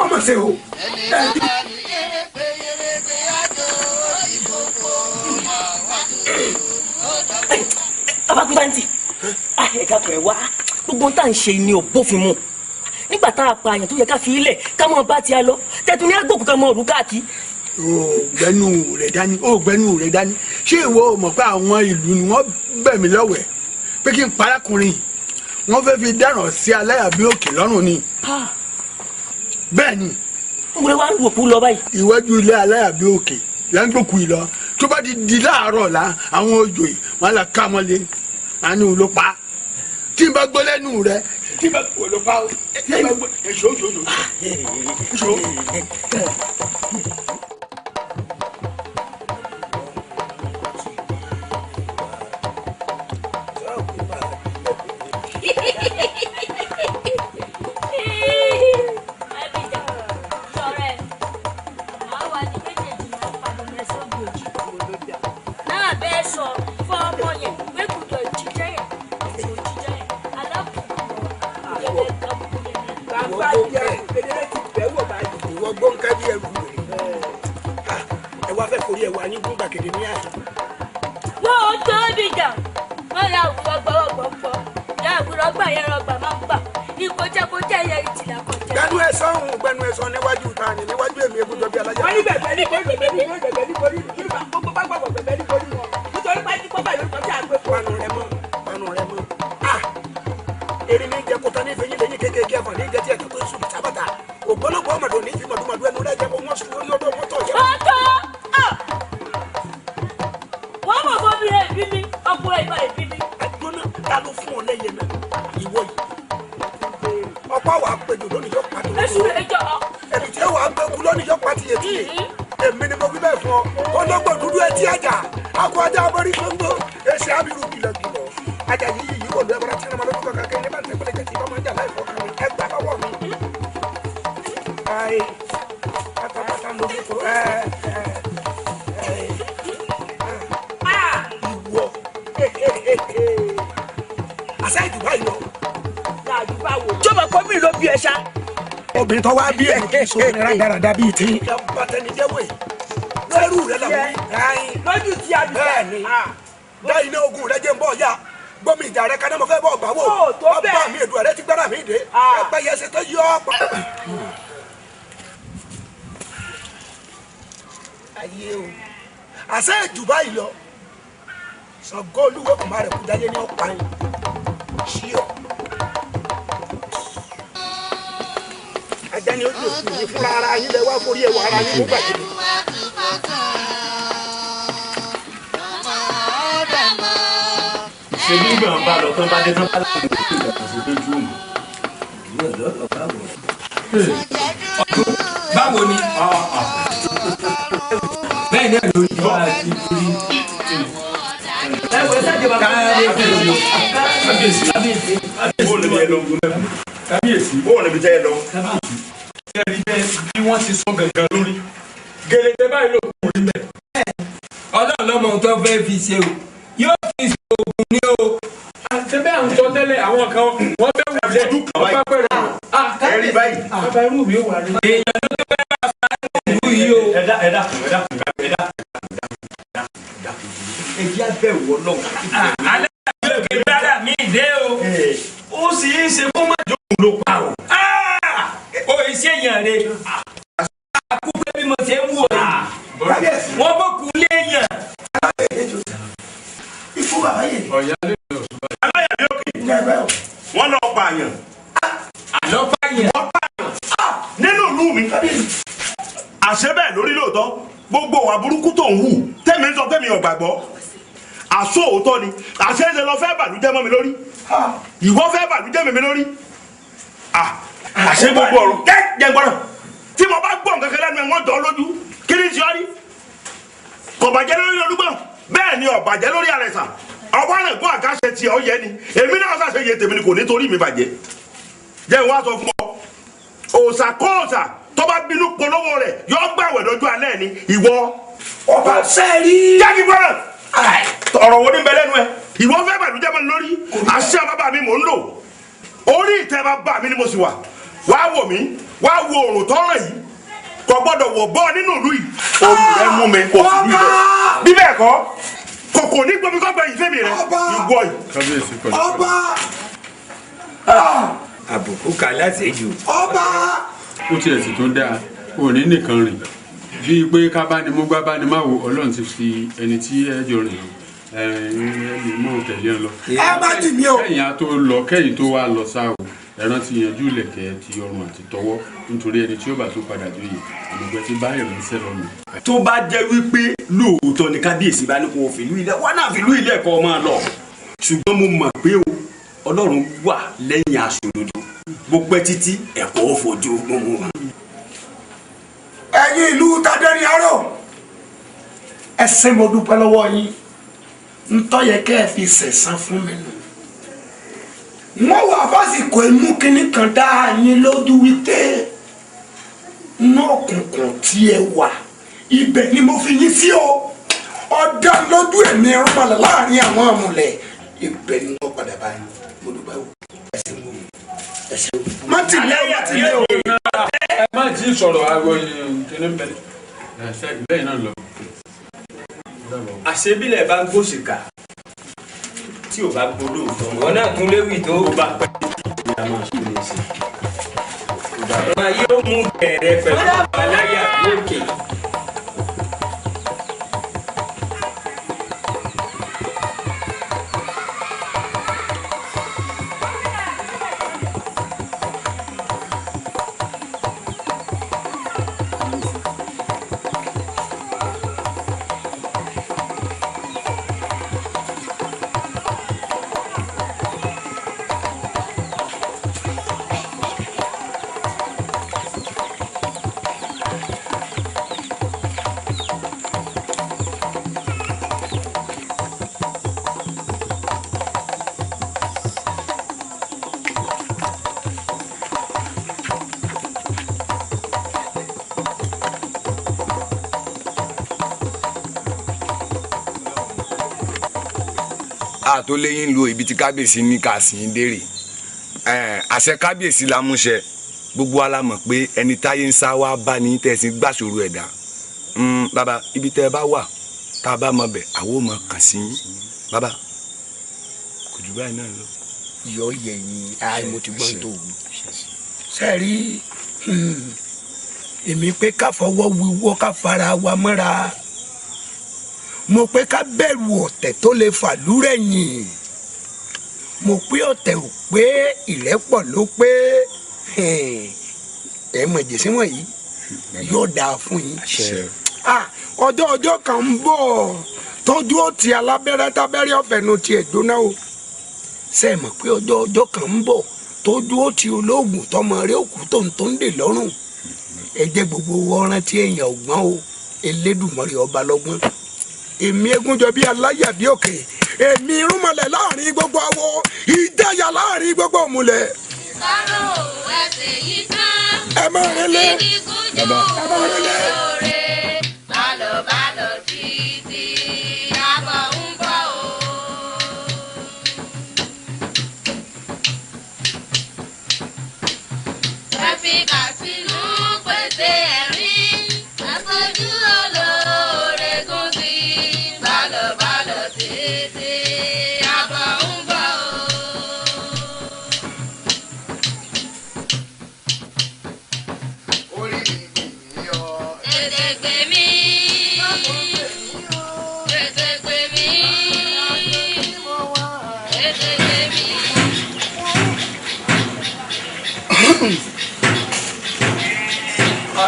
Ọmọ ṣe o. Abakuntanti ẹ dákun ẹ wá gbogbo tá à ń ṣe ni ò bófin mu nígbà tá a pa àyàn tó yẹ ká fi ilẹ̀ ká mọ̀ bá ti a lọ tẹ̀tún ní agbókùn ká mọ̀ ọ̀rùn káàkiri. Ó gbẹ́nu rẹ̀ dání ó gbẹ́nu rẹ̀ dání ṣé ìwọ mọ̀ pé àwọn ìlú ni wọ́n bẹ̀ mí lọ́wẹ̀ pé kí n parákùnrin wọ́n fẹ́ fi dáràn sí aláyàbí òkè lọ́rùn ni. Bẹ́ẹ̀ ni. N wúlò wá ń wò kú lọ báyìí. Iwájú ilé aláyàbí òkè là ń gbòkú yìí lọ tó bá ti di láàárọ̀ la àwọn òjòyè wọn là ká mọ́lé àánú ló pa tí n bá gbọ́ lẹ́nu rẹ tí n bá gbọ́ ló pa tí n bá gbọ́ èso èso èso. Àṣẹ ìdìbò yìí lọ. Jọba kọ́ mi ló bí ẹ ṣá. Obìnrin tó wá bí ẹ kì í so ní rádaràda bíi tí. Bàtẹnijẹ́wò sẹ́rù rẹ làwọn. Lójú ti a bí. Bẹ́ẹ̀ni, dá ilé ogun rẹ jẹ́ ń bọ̀ ya. Gbọ́mi ìjà rẹ kaná mo fẹ́ bọ̀ gbà wò. Bàbá mi èdè rẹ ti gbára mi dé. Ẹgbẹ́ yẹn ṣe tó yọ ọ́ pa. Ayé o, àṣẹ ìjù báyìí lọ. Ṣàngó olúwo kò má rẹ̀ kú dáyé ní ọ̀pá yìí. Ṣí ọ. Ajá ni ó lò sí ní fúnra ara yín lẹ wá forí ẹwà ara yín mú gbàgede. Ṣe nígbà ń bá lọ tán bá dé tán bá láwọn òkú ìgbà sí lójú òun. Báwo ni? Bẹ́ẹ̀ náà ló ní wá sí orí. Kábíyèsí, bóòlù bí ẹ lọ. Kábíyèsí, bóòlù bí tẹ́ ẹ lọ. Kábíyèsí, ṣé ẹ rí bẹ́ẹ̀ bí wọ́n ti sọ gangan lórí? Gèlèdè báyìí ló kù rí bẹ́ẹ̀. Ọlọ́run lọ́mọ ohun tó fẹ́ fi ṣe o. Yóò fi ṣoògùn ní o. Ṣé bẹ́ẹ̀ à ń sọ tẹ́lẹ̀ àwọn kan wọ́n fẹ́ wulẹ̀ wọ́n bá pẹ̀rẹ̀. Ẹ rí báyìí. Bàbá irú mi ò wà rí. Èèyàn ló tó fẹ́ bá fa ìlú yìí o. Ẹ dá ẹ dákun ẹ dákun ẹ dákun ẹ jẹ́ àbẹ̀wò Ọlọ́run. Alẹ́ àti òkè bára mi dé o. Ó sì ń ṣe kó má jókòó ló pa o. O ìṣe yàn re. Àkúpẹ́ bí mo ṣe ń wò yìí. Wọ́n bó kun léèyàn. Ikú bàbá yìí. Ọ̀yá lè lọ. Aláyàbí òkè. Wọ́n lọ pààyàn. Àlọ́ pààyàn. Wọ́n pààyàn. Nínú ìlú mi. Àṣẹ bẹ́ẹ̀ lórí lóòótọ́. Gbogbo ìwà burúkú tó ń hù. Tẹ́mi ń sọ pé mi ò gbàgbọ́. Àṣọ òótọ́ ni. Àṣẹ ń ṣe lọ fẹ́ bàlújẹ́ mọ́ mi lórí. Ìwọ fẹ́ bàlújẹ́ mi lórí. Àṣẹ gbogbo ọ̀rọ̀. Jẹ́ gbọ́dọ̀. Tí mo bá gbọ́ nǹkan kan lẹ́nu ẹ̀ wọ́n jọ lójú. Kí ni ṣe ọ́ rí? Kò bàjẹ́ lórí olúgbọ̀n. Bẹ́ẹ̀ ni ó bàjẹ́ lórí àrẹ̀sà. Ọba rẹ̀ gún àgáṣe tiẹ̀ ọ yẹ ni. Èmi náà ṣàṣeyẹ tèmi ni kò ní torí mi bàjẹ́. Jẹ́ ìwọ́n aṣọ fún ọ. Òòṣà kóòṣà tó bá bínú polówó rẹ̀ yọ gbàwẹ̀ lọ́jọ́ alẹ́ ni ìwọ. Ọba sẹ́ẹ̀rí. Jẹ́ kí gbọ́dọ̀. Ọ̀rọ̀ wo ni ń bẹ lẹ́nu ẹ? Ìwọ fẹ́ bàlújẹ́ mọ́ mi lórí. Àṣẹ bàbá mi mò ń lò. Orí ìtẹ́ bàbá mi ni mo sì wà. Wá wò mí, wá wo òrùn tọ́ràn yìí. Kò gbọ́dọ̀ wọ̀ bọ́ nínú ìlú yìí. Olú rẹ mú mi kò sí ìlú rẹ. Bí bẹ́ẹ̀ kọ́, kòkò ní gbomi kọ́gbẹ́ yìí fẹ́mi rẹ. Ìwọ yìí. Kábíyèsí pẹ̀lú. Ọba. Àbùkù kà láṣejù. Ọba. Ó tiẹ̀ sì tún dáa, òní nìkan rìn. Bíi pé ká bá ní mú gbá bá ní má wo Ọlọ́run ti fi ẹni tí ẹ jọ rìn ẹ lè mú tẹ̀lé ọ lọ. Ẹ má dì mí o. Kẹ́yìn á tó lọ, kẹ́yìn tó wá lọ sá o. Ẹran ti yanjú ilẹ̀kẹ̀ ti ọrùn àti tọwọ́ nítorí ẹni tí ó bá tó padà joyè àmọ̀gbẹ́ ti bá ìránṣẹ́ lọ́nà. Tó bá jẹ́ wípé lóòótọ́ ni kábíyèsí bá ní kó o fìlú ilẹ̀ wọ́n náà fìlú ilẹ̀ kọ́ ọ máa lọ. Ṣùgbọ́n mo mọ̀ pé o Ọlọ́run wà lẹ́yìn aṣòdodo bó pẹ́ títí ẹ̀kọ́ ó fojú gbogbo wa. Ẹ̀yin ìlú Tadẹ́rìn Aró, ẹ ṣé mo dúpẹ́ lọ́wọ́ yín. Ntọ́ yẹ kẹ́ ẹ fi sẹ̀san fún mi nù. Wọ́n wà fásìkò imú kínní kan dá yín lójú wípé inú òkùnkùn tí ẹ wà ibẹ̀ ni mo fi yín sí o. Ọ̀dà lójú ẹ̀mí rúmọlẹ̀ láàrin àwọn àmùlẹ̀ ibẹ̀ ni wọ́n padà bá yín. Mo dúpẹ́ o. Ẹ ṣé mo ẹ ṣé o. Má tì lé o, má tì lé o. Ẹ má tí ì sọ̀rọ̀ aago kìíní ń bẹ̀rẹ̀. Bẹ́ẹ̀ náà lọ. Àṣebílẹ̀ bá ń gbòṣìkà tí ò bá gbó lóòótọ́. Ìwọ náà tún léwì tó. Ó bá pẹ́ títí a máa ṣe lè ṣe. Wọn yóò mú bẹ̀rẹ̀ pẹ̀lú aláyà lókè. A tó léyìn lu ibi tí kábíyèsí ní ká sì ń dèrè. Àṣẹ kábíyèsí la mú ṣẹ. Gbogbo wa la mọ̀ pé ẹni táyé ń sá wá bá ní tẹ̀sí gbàṣòro ẹ̀dá. Bàbá, ibi tẹ́ ẹ bá wà, tá a bá mọ bẹ̀, àwọn ò mọ kàn sí yín. Bàbá, kò jù báyìí náà lọ. Yọ yẹ̀yìn àì mo ti gbọ́n tó wù. Sẹ́ẹ̀rí, èmi pé ká fọwọ́ wíwọ́ ká fara wa mọ́ra. Mo pé ká bẹ̀rù ọ̀tẹ̀ tó lè fà lúrẹ̀yìn. Mo pé ọ̀tẹ̀ ò pé ìrẹ́pọ̀ ló pé. Ẹ mọ̀ jèsí wọ̀nyí yóò dáa fún yín. Ọjọ́ ọjọ́ kan ń bọ̀ tọ́jú ó ti alábẹ́rẹ́ tábẹ́rẹ́ ọ̀fẹ́ nu tiẹ̀ jóná o. Ṣé ẹ mọ̀ pé ọjọ́ ọjọ́ kan ń bọ̀ tójú ó ti olóògùn tọmọ rẹ òkú tó ń tó ń dè lọ́rùn. Ẹ jẹ́ gbogbo wọn rántí èèyàn ọgbọ́n o, Elédùmarè ọba lọ́gbọ́n. Èmi Egúnjọbí aláyàbí òkè, èmi irúnmọlẹ̀ láàrin gbogbo awo, ìjayà láàrin gbogbo òmùlẹ̀. Ẹ máa relé. Ẹ máa relé.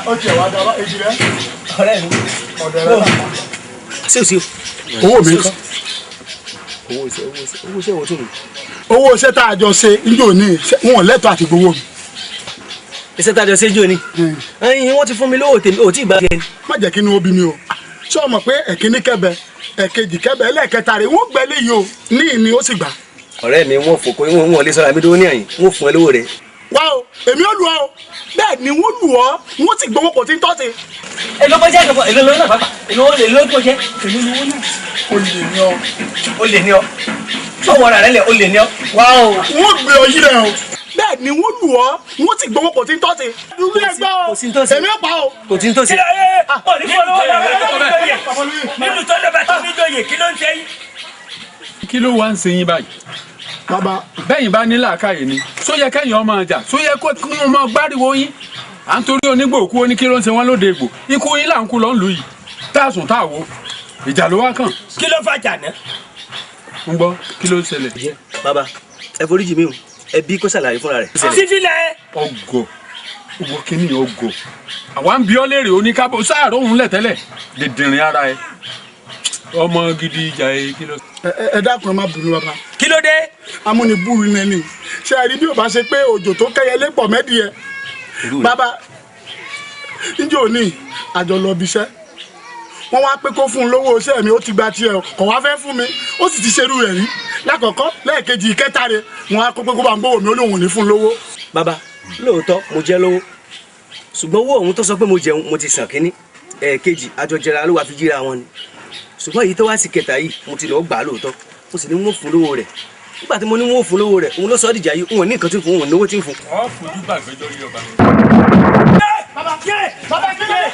Ó tiẹ̀ wá dábàá èjì rẹ. Ọ̀rẹ́ mi. Ọ̀dọ̀ rẹ náà. Ṣé o ṣe o? Owó mi kọ́. Owó iṣẹ́ owó iṣẹ́ owó iṣẹ́ wo tó mi? Owó iṣẹ́ tá a jọ ṣe njó ní wọn ò lẹ́tọ̀ọ́ àti gbowó mi. Iṣẹ́ tá a jọ ṣe njó ni. Ẹyin wọ́n ti fún mi lówó tèmi, ò tí ì gbà jẹ ni. Má jẹ́ kí inú ó bí mi o. Ṣé o mọ̀ pé ẹ̀kíní kẹ́bẹ, ẹ̀kejì kẹ́bẹ, ẹlẹ́ẹ̀kẹta rẹ̀ wọ́n gbẹ léyìí o, ní ìní ó sì gbà. Ọ̀rẹ́ mi wọ́n fò kó wọ́n lè sọ̀rọ̀ àmì dówó ní àyìn, wọ́n fún ẹ lówó rẹ̀. Wá o, èmi ò lù ọ́ o, bẹ́ẹ̀ ni wọ́n lù ọ́, wọ́n sì gbowó kò tí ń tọ́sí. Èló kó jẹ́ èló lówó náà pàápàá, èló ló jẹ́. Èló lówó náà. O lè ní ọ. O lè ní ọ. Sọ̀wọ́ ara rẹ lẹ̀, o lè ní ọ. Wá o, wọ́n gbé ọ yí rẹ o. Bẹ́ẹ̀ ni wọ́n lù ọ́, wọ́n sì gbowó kò tí ń tọ́sí. Dúró ẹgbẹ́ o, èmi ò pa o. Kò tí ń tọ́sí. Nínú tó lọ́ba tó ní joyè, kí ló ń ṣe yín? Kí ló wá ń ṣe yín báyìí? Bàbá. Bẹ́yìn bá ní làákàyè ni, só yẹ kẹ́yìn ọmọ ọjà, só yẹ kó kí wọ́n máa gbáriwo yín. À ń torí onígbò òkú ó ní kí ló ń ṣe wọ́n lóde ègbò. Ikú yín là ń kú lọ ń lù yìí. Tá a sùn tá a wo, ìjà ló wá kàn. Kí ló fàjà náà? Ń gbọ́, kí ló ń ṣẹlẹ̀? Bàbá, ẹ foríjì mi o, ẹ bí kó ṣàlàyé fúnra rẹ̀. Sífilẹ̀. Ọgọ̀, owó kínní ọgọ̀. Àwa ń bi ọ́ léèrè oníkábọ̀ sáàrọ̀ òun lẹ̀ tẹ́lẹ̀. Dìndìnrín ara ẹ. Ọmọ gidi ìjà ẹ kí ló. Ẹ dákun ẹ má bínú bàbá. Kí ló dé? Amúnibúru ni ẹni. Ṣé ẹ rí bí o bá ṣe pé òjò tó kẹ́yẹlé pọ̀ mẹ́dìẹ? Bàbá, njẹ́ òní àjọ lọ bí iṣẹ́. Wọ́n wá pé kó fún un lówó iṣẹ́ mi, ó ti gba tiẹ̀ o, kò wá fẹ́ fún mi, ó sì ti ṣerú rẹ̀ rí. Lákọ̀ọ́kọ́, lẹ́ẹ̀kejì, ìkẹta rẹ̀, wọ́n á kó pé kó bá ń gbówó mi, ó lóun ò ní fún un lówó. Bàbá, lóòótọ́ mo jẹ́ lówó. Ṣùgbọ́n owó òun tó sọ pé mo jẹun, mo ti sàn kínní. Ẹ̀ẹ̀kejì, àjọjẹra ló wá fi jíra wọn ni. Ṣùgbọ́n èyí tó wá sí kẹta yìí, mo ti lọ gbà á lóòótọ́, mo sì ní wọ́n fún lówó rẹ̀. Nígbà tí mo ní wọ́n fún lówó rẹ̀, òun ló sọ ọ́ dìjà yìí, òun ò ní nǹkan tí ń fún, òun ò náwó tí ń fún. Ọ fojú gbàgbé lórí ọba. Bàbá yé! Bàbá kí ló dé?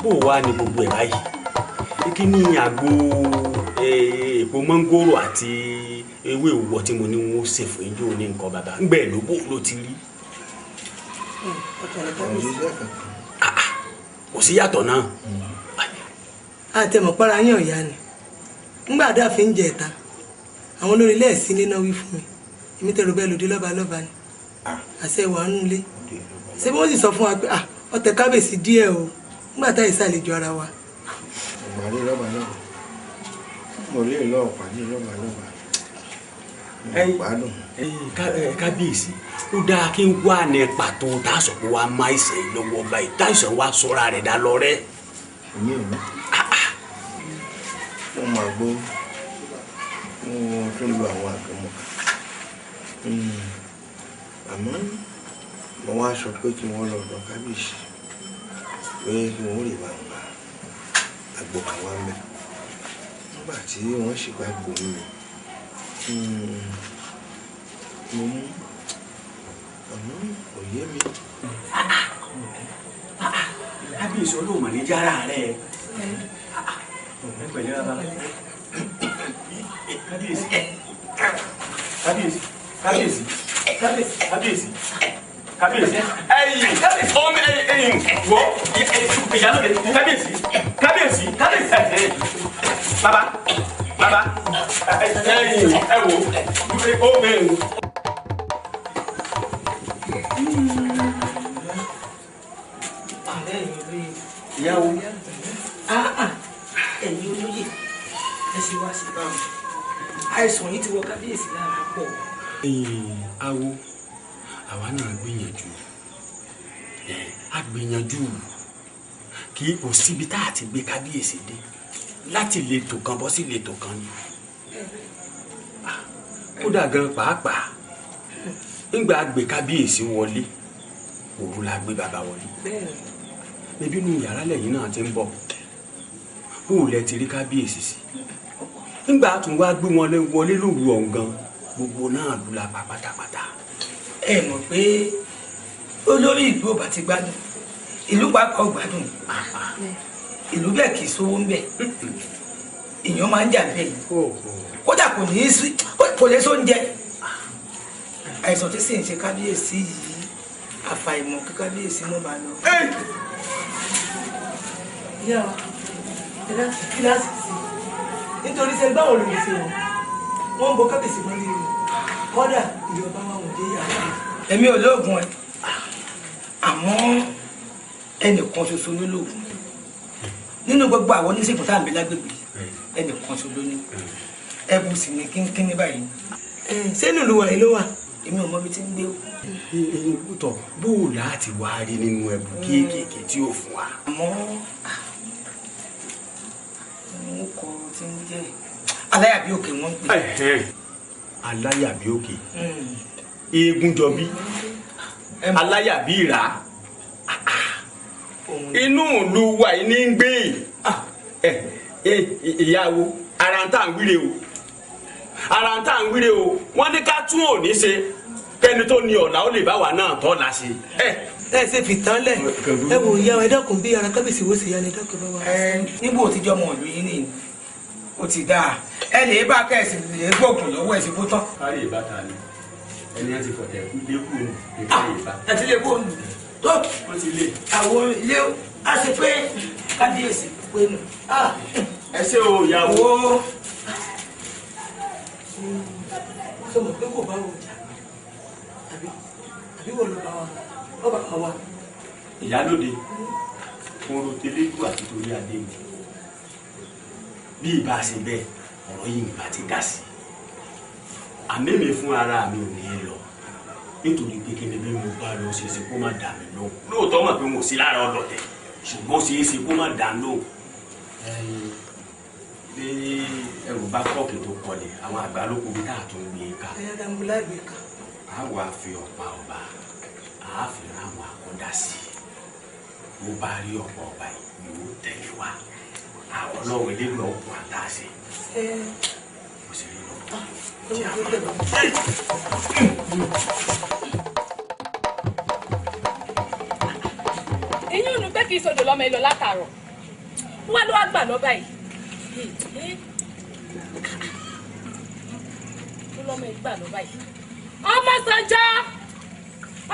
Bó wà ní gbogbo ẹ̀ báyìí, kí ni àgbo èpo mọ́ngòrò àti ewé òwò tí mo ní wọ́n ṣe fún ijó ní nǹkan bàbá ńgbẹ́ ló bó ló ti rí. Kò sí yàtọ̀ náà. Àtẹ̀mọ̀pára yín ọ̀yá ni ńgbà dáàfin ń jẹ ẹ̀ta àwọn olórí lẹ́ẹ̀sí níná wí fún mi, èmi tẹ̀rù bẹ́ẹ̀ lòdì lọ́ba lọ́ba ni àṣẹ ìwà ń lé ṣé bí wọ́n sì sọ fún wa pé ọ̀tẹ̀ kábèsí díẹ̀ o ńgbà táyì sàlejò ara wa. Ìpàdé lọ́ba lọ́ba mo lè lọ pàdé lọ́ba lọ́ba. Kábíyèsí, ó dáa kí n wá ní pàtó tá a sọ pé wàá má ìsẹ̀ lọ́wọ́ báyìí táìsàn wá sọ́ra rẹ̀ dá lọ rẹ́. Èmi ò ní. máa gbó, wọ́n tún lu àwọn àgbẹ̀mọ̀. Àmọ́ mo wá sọ pé kí wọ́n lọ dọ̀ kábíyèsí pé kí wọ́n lè bá ń bá àgbo kan wá mẹ́. Nígbà tí wọ́n sì bá gbò mí, mo mú, àmọ́ kò yé mi. Kábíyèsí olóòmọ̀ ní jára rẹ̀. Ẹ pẹ̀lẹ́ bàbá. Kábíyèsí. Kábíyèsí. Kábíyèsí. Kábíyèsí. Kábíyèsí. Ẹyin ọmọ ẹyin wọ ìyálóde kábíyèsí. Kábíyèsí. Kábíyèsí. Bàbá. Bàbá. Ẹyin ẹ wo ó bẹ́ẹ̀ wo. Ìyàwó ẹ̀yin olóyè ẹ ṣe wá sí báwọn àìsàn yìí ti wọ kábíyèsí lára pọ̀. Awo àwa náà gbìyànjú, a gbìyànjú kí kò síbi tá a ti gbé kábíyèsí dé láti ìletò kan bọ́ sí ìletò kan ni. Kódà gan pàápàá ńgbà gbé kábíyèsí wọlé, òru la gbé bàbá wọlé. Bébí inú yàrá lẹ́yìn náà ti ń bọ̀, bó o lẹ ti rí kábíyèsí sí. Nígbà tún wá gbé wọn wọlé lóru ọ̀hún gan, gbogbo náà ló la pa pátápátá. Ẹ mọ̀ pé olórí ìlú ò bá ti gbádùn, ìlú pàápàá ò gbádùn, ìlú bẹ́ẹ̀ kì í sówó ń bẹ̀, èèyàn máa ń jà bẹ́ẹ̀ kódà kò ní í sí, kò lè sóúnjẹ. Àìsàn tí sì ń ṣe kábíyèsí yìí, àfàìmọ̀ kí kábíyèsí mọ́ bá lọ. Ìyá wa, ẹ dákun kíláàsì sí i nítorí sẹ báwo ló ń ṣe wọn wọn ń bo kábíyèsí mọ́lẹ̀ o, kódà ìjọba wa ò dé yàrá. Èmi ò lóògùn ẹ, àmọ́ ẹnìkan ṣoṣo ló lóògùn nínú gbogbo àwọn oníṣègùn tá à ń bẹ lágbègbè, ẹnìkan ṣoṣo ló ní ẹbùn sì ní kínkínní báyìí. Ṣé nílùú wa yìí ló wà? Èmi ò mọ ibi tí ń gbé o. Tọ bó o láti wá rí nínú ẹbùn kéékèèké tí ó fún wa. Àmọ́ mo kọ tí ń jẹ aláyàbí òkè wọ́n ń pè. Aláyàbí òkè, eégún jọbí, aláyàbí ìrà, inú ìlú wa yìí ní ń gbé. Ìyàwó ara ń tà ń wíre o, ara ń tà ń wíre o, wọ́n ní ká tún òní ṣe kẹ́ni tó ní ọ̀la ó lè bá wa náà tọ́ la ṣe. Ẹ ṣe fìtán lẹ, ẹ wò ìyá wa, ẹ dákun bí ara kábíyèsí wo sì yá ni, ẹ dákun bá wa. Níbo òtijọ́ ọmọ ìlú yín nìyí ó ti dáa, ẹ lè bá kẹ́sì lè gbóògùn lọ́wọ́ ẹ̀ sí bó tán. Kárí ìbátan ni ẹni á ti fọ̀tẹ̀ kú lé kú ní kárí ìbá. Ẹ ti lè kó nù tó wọ́n ti lé. Àwọn ilé a ṣe pé kábíyèsí pé nù. Ẹ ṣé o ìyàwó. Sọ ma pé kò bá wọn jà àbí wọ́n lọ bá wa ọba wa. Ìyálóde kóró tẹlẹdú àti torí adé mi bí ìbá ṣe bẹ́ẹ̀ ọ̀rọ̀ yìí ìbá ti dá sí àmẹ́mi fún ara mi ò ní í lọ nítorí pé kí ni bí mo bá lọ ṣe é ṣe kó má dà mí lóhùn. Lóòótọ́ mọ̀ pé mo sí lára ọlọ́tẹ̀, ṣùgbọ́n ṣe é ṣe kó má dà mí lóhùn. Bí ẹrù bá kọ́ọ̀kì tó kọlẹ̀, àwọn àgbà ló kó bí tá a tún gbé e ká. Ẹyá dàmú láìgbé ká. A wà fi ọ̀pá ọba, a fi rán àwọn akọ́dá sí i. Mo bá rí ọ̀pá ọba yìí, yóò tẹ̀lé wa. Àwọn ọlọ́run eléwé ọ̀pọ̀ àtàṣe. Mo sì rí lọ. Ìyún nu pé kì í sodò lọ́mọ ìlọ látàárọ̀. Wọ́n ló wá gbà lọ báyìí. Ó lọ́mọ ìgbà lọ báyìí. Ọmọ Sànjá!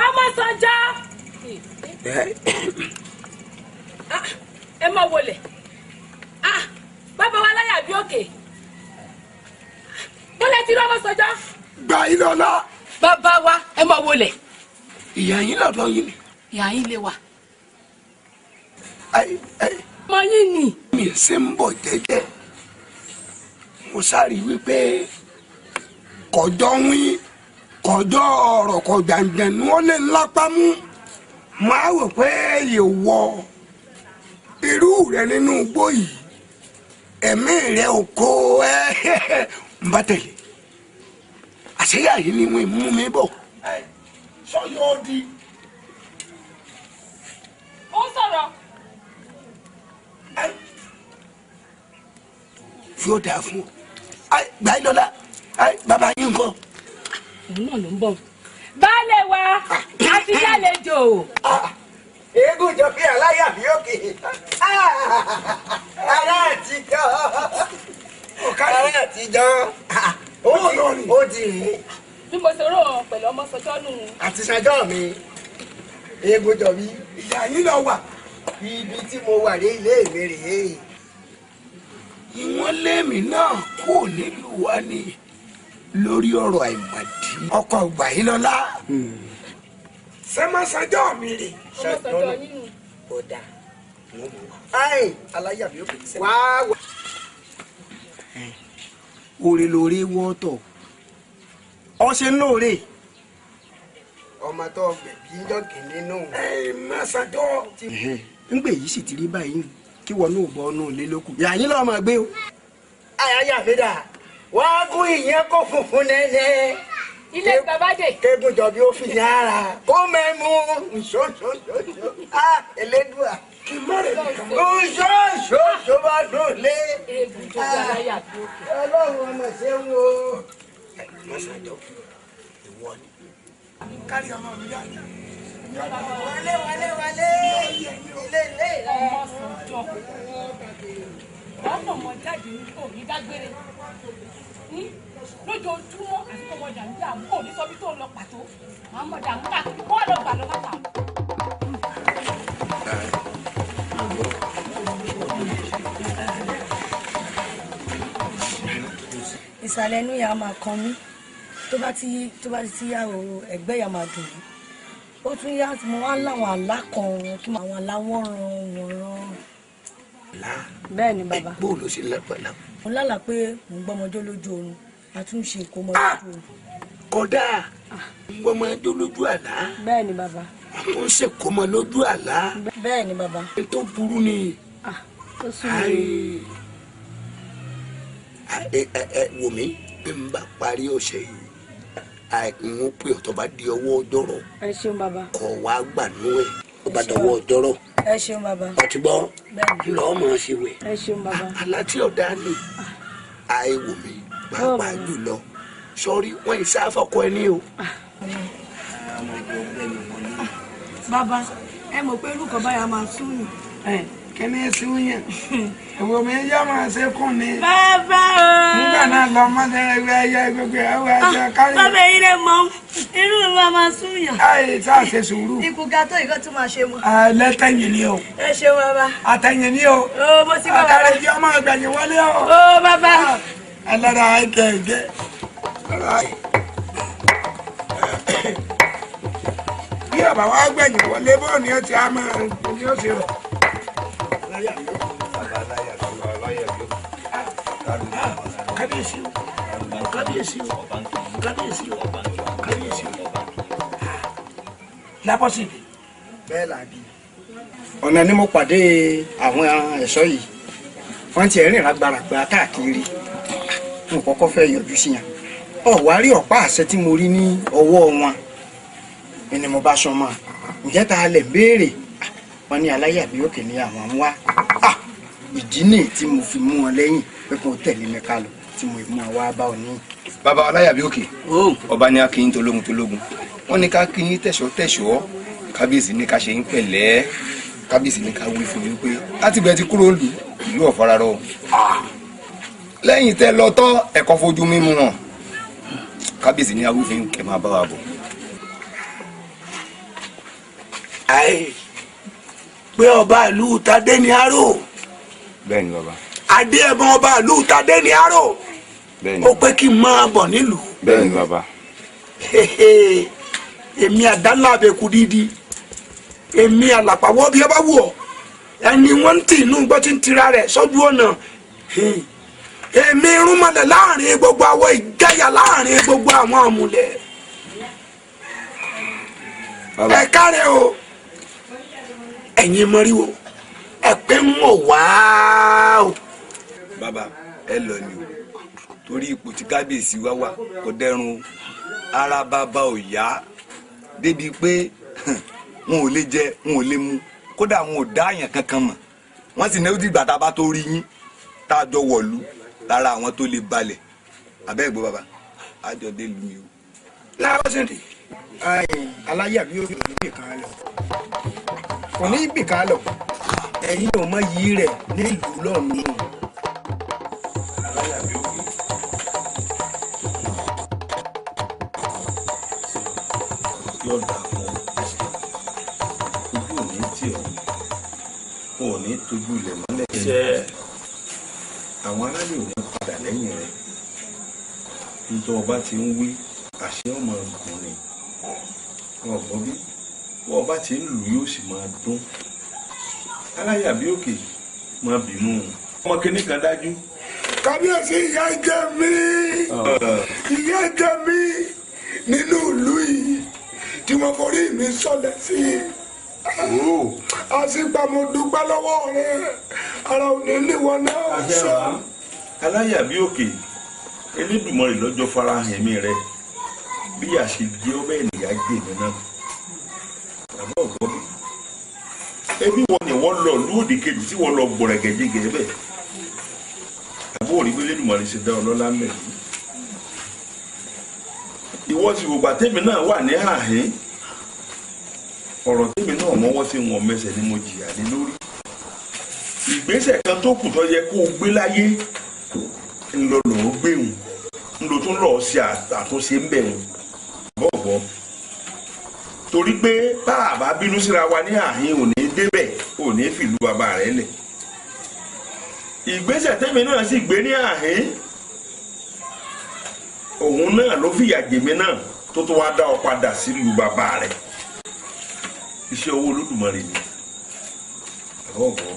Ọmọ Sànjá! Ẹ má wọlé. Bàbá wa láyà bí òkè. Bọ́lá ti rí ọmọ Sànjá. Gbà yín lọ́la. Bàbá wa ẹ má wọlé. Ìyá yín lọ́dọ̀ yín ni. Ìyá yín lé wa. Ọmọ yín ni. Mi ṣe ń bọ̀ jẹ́jẹ́, mo sáré wípé kọjọ́ wín kọjọ́ ọ̀rọ̀ kọjá ǹjẹ̀nu ó lè lápá mú. Máa wò pé ìwọ irú rẹ nínú igbó yìí, Ẹ̀mí rẹ̀ ò kó ẹ́ ń bá tẹ̀lé. Àṣeyà yìí ni wọ́n mú mi bọ̀. Sọ yóò di. Ó ń sọ̀rọ̀. Yóò dáa fún ọ. Gbà yín lọ́la, bàbá yín ńkọ́? Òun náà ló ń bọ̀. Baálé wa, a ti lálejò. Eégún jọ bí aláyà bí òkè. Ará àtijọ́. Ará àtijọ́. Ó ti rìn. Bí mo ṣe rò ó pẹ̀lú ọmọ sọjọ́ nù. Àti sọjọ́ mi, eégún jọ bí. Ìyá yín lọ wà. Ibi tí mo wà ní ilé mi rèé. Ìwọ́n lémi náà kúrò nílùú wa ni lórí ọ̀rọ̀ àìmọ̀dí. Ọkọ̀ gbà yín lọ́lá. Sẹ́mọ́sọ́jọ́ mi rè. Ọmọ sọjọ́ yín nù. Ó dáa. Ayi aláyà mi ò pè é. Wá wá. Oore lóore wọ́tọ̀. Ọṣẹ ń lóore. Ọmọ tó gbẹ̀bí ń jọ kìíní nù. Ẹ má sọjọ́. Ngbè yìí sì ti rí báyìí kí wọn náà bọ ọ́nù lé lókù. Yàyín lọ́ọ́ máa gbé o. Àyà mi dà, wá gún ìyẹn kó funfun nẹ́nẹ́. Ilé bàbá dè. Kégún jọ bí ó fi yára. Kó mẹ́mu nṣoṣoṣo. A Elédùà. Kì í má rẹ̀ nìkan. Nṣoṣoṣo bá dùn lé. Eégún tó bí aláyà bí òkè. Ọlọ́run ọmọ ṣe ń wo. Má sọjọ́ ìwọ ni. Kárí ọmọ mi dáadáa. Wọlé wọlé wọlé. Ilé ilé. Ọmọ sọjọ́. Ọmọ ọmọ jáde ní òní dágbére. Lójoojúmọ́ àti kọ́mọ dàmú dàmú òní sọ bí tó ń lọ pàtó. Màá mọ̀ dàmú káàkiri kó wà lọ gbà lọ látà. Ìsàlẹ̀ inú yà máa kan mí tó bá ti yá o ẹ̀gbẹ́ yà máa dùn mí. Ó tún yá tí mo wá láwọn àlá kan kí àwọn àlá wọ́nran wọ̀nran. Bẹ́ẹ̀ ni bàbá. Bó ló ṣe lẹ́pẹ̀lá? Mo lálàá pé mò ń gbọ́mọjó lójú oorun, a tún ṣe ìkómọ lójú oorun. Kódà ń gbọ́mọjó lójú àlá. Bẹ́ẹ̀ ni bàbá. A tún ṣe ìkómọ lójú àlá. Bẹ́ẹ̀ ni bàbá. N tó burú ni. Ó sún mi. Wò mí bí n bá parí ọ̀sẹ̀ yìí n ó pè ọ́ tó bá di ọwọ́ ọjọ́rọ̀. Ẹ ṣeun bàbá. Kọ̀ wá gbà nú ẹ̀ ó bá dọwọ́ ọjọ́rọ̀. Ẹ ṣeun bàbá. Ọtí gbọ́ lọ́ọ́ mọ̀ ṣe wẹ̀. Ẹ ṣeun bàbá. Àlá tí ọ̀dà ni àìwò mi pàápàá jùlọ sọrí wọ́n yìí sáfọ́kọ ẹni o. Bàbá ẹ mọ̀ pé irú kan báyà máa sún yàn. Kíni sún yàn? Ìwọ mi yá máa ṣe kún ni. Bàbá o. Nígbà náà lọ mọ́tò ẹgbẹ́ ẹyẹ gbogbo ẹwọ́ ẹjẹ kárí. Bàbá yìí lè mọ irú mi máa máa sún yàn. Ayé tá a ṣe sùúrù. Ikú ga tó ìkọ́ tún máa ṣe mọ́. Lẹ́tẹ̀yìn ni o. Ẹ ṣeun bàbá. Àtẹ̀yìn ni o. O mo ti bá bàbá. Àkàrẹ̀ jẹ́ ọmọ ìgbẹ̀yìn wọlé o. O bàbá. Ẹlẹ́dàá ẹ̀kẹ́ ẹ̀gẹ́. Bí ọ̀bà wa gbẹ̀yìn wọlé bọ́ọ̀ ni ó ti á máa ní ó ti rọ̀. Kábíyèsí o, kábíyèsí o, kábíyèsí o, kábíyèsí o. Lábọ́sídì. Bẹ́ẹ̀ là bí. Ọ̀nà ni mo pàdé àwọn ẹ̀ṣọ́ yìí. Wọ́n ti rìn rágbáragbá káàkiri. Mo kọ́kọ́ fẹ́ yọjú sí yẹn. Ọ̀wá rí ọ̀pá àṣẹ tí mo rí ní ọwọ́ wọn. Ni mo bá sọ mọ́. Ǹjẹ́ ta lè béèrè? Wọ́n ní aláyàbí òkè ní àwọn ń wá. Ìdí nìyí tí mo fi mú wọn lẹ́yìn pé kò tẹ̀lé mi ká lọ tí mo mú wá bá ọ ní. Bàbá aláyàbí òkè ọba ní akínyín tológun tológun wọ́n ní ká kínyín tẹ̀ṣọ́ tẹ̀ṣọ́ kábíyèsí ní ká ṣe yín pẹ̀lẹ́ kábíyèsí ní ká wí fún yín pé láti gbẹ ti kúrò lù ìlú ọ̀fararọ lẹ́yìn tẹ́ lọ tọ́ ẹ̀kọ́ fojú mímu wọn kábíyèsí ní awífín kẹ́ máa bá wa bọ̀. Ayé pé ọba ìlú Tadé ní aró. Bẹ́ẹ̀ni bàbá. Adé ẹ̀bọn ọba ìlú Tadé ní aró. Bẹ́ẹ̀ni. Ó pé kí n máa bọ̀ nílùú. Bẹ́ẹ̀ni bàbá. Èmi àdánlá àbẹ̀kù dídí. Èmi àlàpàwọ́ bí ẹ bá wù ọ́. Ẹni wọ́n ń tì inú gbọ́ tí ń tira rẹ̀ sọ́jú ọ̀nà. Èmi irúnmọlẹ̀ láàrin gbogbo àwọn ìjáyà láàrin gbogbo àwọn àmùlẹ̀. Ẹ káre o. Ẹ̀yin mọ́ríwó ẹ pé ń wọ̀ wá o. Bàbá ẹ lọ ni o, torí ipò tí kábíyèsí wá wà kò dẹrùn, ara bàbá ò yá débi pé wọn ò lè jẹ, wọn ò lè mu, kódà wọn ò dá àyàn kankan mọ̀. Wọ́n sì ní ó dìgbà tá a bá tó rí yín tá a jọ wọ̀lú lára àwọn tó lè balẹ̀. Abẹ́ ìgbọ́ bàbá àjọ dé lu mi o. Lábọ́sẹ̀dì aláyàbí òkè ò ní bì kan lọ, kò ní bì kan lọ, ẹ̀yin ò mọ yìí rẹ̀ nílùú lọ́nù. Yóò dà fún ọ, ojú ò ní tì ọ́, ò ní tójú ilẹ̀ mọ́lẹ̀. Àwọn aráàlú ò ní padà lẹ́yìn rẹ̀. Nítorí ọba ti ń wí àṣẹ ọmọ ọkùnrin ọgbọ́n bí wọ́n ọba ti ń lù yóò sì máa dún. Aláyàbí òkè máa bínú ọmọ kìíní kan dájú. Kábíyèsí, ìyá jẹ mí, ìyá jẹ mí nínú ìlú yìí tí mo forí mi sọlẹ̀ sí i. Àṣìgbà mo dúpẹ́ lọ́wọ́ rẹ, ara ò ní níwọ náà sọ. Aláyàbí òkè, Elédùmarè lọ́jọ́ farahàn ẹ̀mí rẹ bí a ṣe jẹ́ ọbẹ̀ ènìyàn jẹ́ èmi náà. Àbọ̀ ọ̀gbọ́n mi, ẹbí wọn ni wọ́n lọ lóòdì kejì tí wọ́n lọ gbọ̀rẹ̀gẹ̀jẹ̀gẹ̀ bẹ́ẹ̀. Àbọ̀ òrí pé Elédùmarè ṣe dá ọlọ́lá mẹ́rin. Ìwọ ti wògbà tèmi náà wà ní àhín, ọ̀rọ̀ tèmi náà mọ́wọ́ tí wọn mẹsẹ̀ ni mo jìyà lé lórí. Ìgbésẹ̀ kan tó kù tó yẹ kó o gbé láyé ńlọ lọ́ọ́ gbéhùn, ńlọ tún lọ́ọ́ ṣe àtúnṣe ń bẹ̀rù bọ̀bọ̀, torí pé bá a bá bínú síra wa ní àhín ò ní débẹ̀, ò ní fìlú bàbá rẹ̀ lẹ̀. Ìgbésẹ̀ tèmi náà sì gbé ní àhín, òun náà ló fìyà jèmi náà tó tó wá dá ọ padà sílùú bàbá rẹ̀. Iṣẹ́ owó Olódùmarè ni. Àbọ̀bọ̀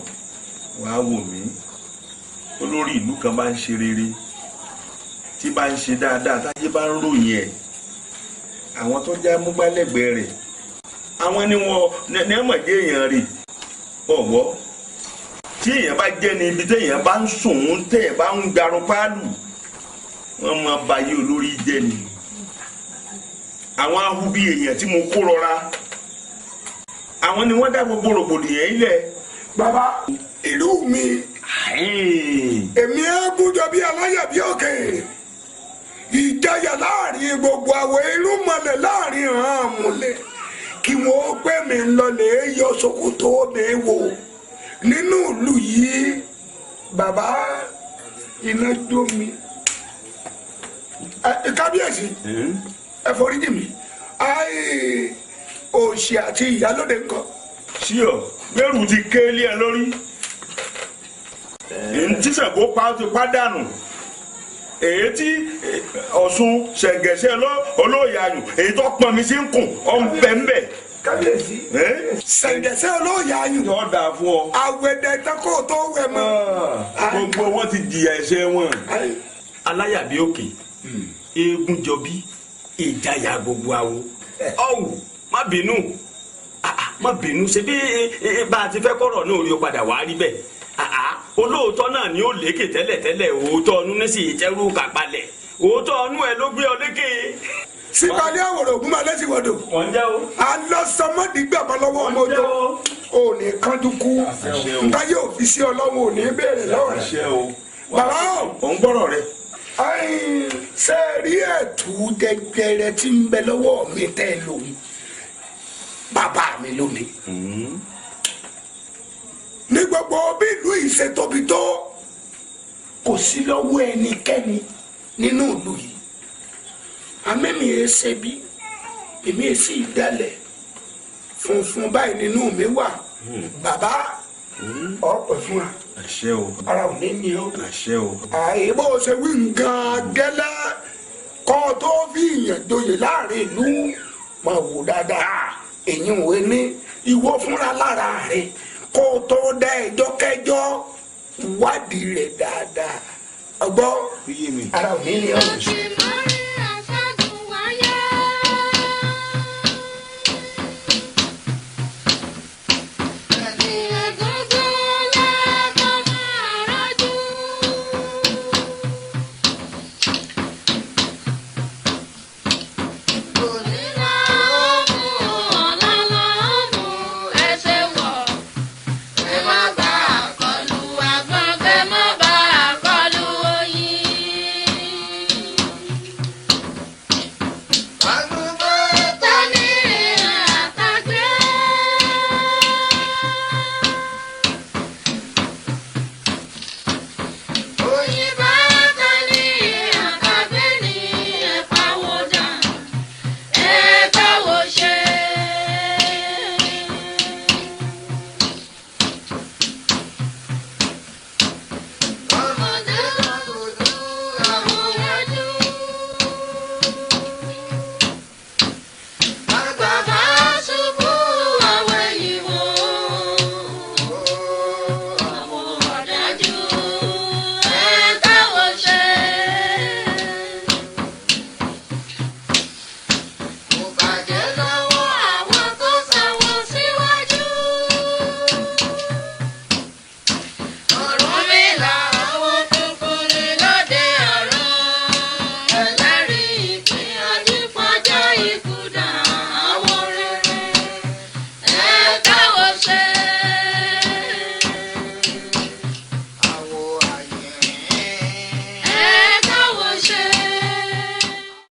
wàá wò mí, olórí ìlú kan bá ń ṣe rere, tí bá ń ṣe dáadáa, táyé bá ń ròyìn ẹ̀, àwọn tó já múgbálẹ́gbẹ̀ẹ́ rẹ̀ àwọn ni wọn ní ẹ̀mọ̀ jẹ́ èèyàn rè. Ọ̀wọ́ tí èèyàn bá jẹ́ ní ibi téèyàn bá ń sùn, téèyàn bá ń garun páálù, wọ́n máa ba ayé olórí jẹ́ ni. Àwọn ahubi èèyàn tí mo kó rọra, àwọn ni wọ́n dá gbogbo rògbòdìyàn ilẹ̀. Bàbá ìlú mi, èmi ẹ gúnjọ bí aláyàbí òkè, ìjayà láàrin gbogbo àwọ̀ irúnmọlẹ̀ láàrin hàn múlẹ̀, kí wọ́n pè mí lọlẹ̀ yọ ṣòkòtò mi wò nínú ìlú yìí. Bàbá iná jó mi. Kábíyèsí, ẹ foríjì mi, òṣì àti ìyálóde ńkọ́. Ṣíọ gbẹrù ti ké lé ẹ lórí, ntí Ṣàngó pa ti pa dànù, èyí tí Ọ̀ṣun ṣẹ̀gẹ̀ṣẹ̀ olóòyè ayùn, èyí tó pọn mi sí ń kùn ọ̀nbẹ̀ńbẹ̀. Kábíyèsí, ṣẹ̀gẹ̀ṣẹ̀ olóòyè ayùn. Yóò dáa fún ọ. Àwẹ̀dẹ̀ tako tó wẹ̀ mọ́. Gbogbo wọn ti jìyà ẹ̀ṣẹ̀ wọn. Aláyàbí òkè, eégún jọbí, ìjayà gbogbo awo. Ọ̀wù má bínú, má bínú, ṣe bí bá a ti fẹ́ kọ́rọ̀ náà rí o padà wá rí bẹ́ẹ̀. Olóòótọ́ náà ni ó lékè tẹ́lẹ̀tẹ́lẹ̀, òótọ́ ọdún ní sì jẹ́rú kàpalẹ̀, òótọ́ ọdún ẹ ló gbé ọ lékè. Sípàdé àwòrán ògùn máa lẹ́sìn wọ̀dọ̀. Alọ́sọmọdìgbàmọ́ lọ́wọ́ ọmọ ọjọ́ ò ní kánjú kú, nǹkan yóò fi sí ọlọ́run ò ní béèrè lọ́wọ́ rẹ̀. Bàbá o. Ò ń gbọ́rọ̀ rẹ. Ṣé rí ẹ̀tú jẹjẹrẹ tí ń bẹ lọ́wọ́ mi tẹ́ lòun bàbá mi lónìí. Ní gbogbo bí ìlú yìí ṣe tóbi tó, kò sí lọ́wọ́ ẹnikẹ́ni nínú ìlú yìí. Àmẹ́mi ẹ̀ ṣe bí èmi ẹ̀ sì dalẹ̀ funfun báyìí nínú mi wà. Bàbá ọ̀pẹ̀ fún wa. Àṣẹ o. Ara ò ní ní o. Àṣẹ o. Àìbó ṣe wí nǹkan gẹ́lẹ́ kọ́ tó fi ìyàn joyè láàrin ìlú máa wò dáadáa. Èyí ò ní ìwọ fúnra lára rẹ kó o tó dá ẹjọ́ kẹjọ́ wádìí rẹ̀ dáadáa. Ọgbọ́n ara ò ní ní ọ̀rọ̀.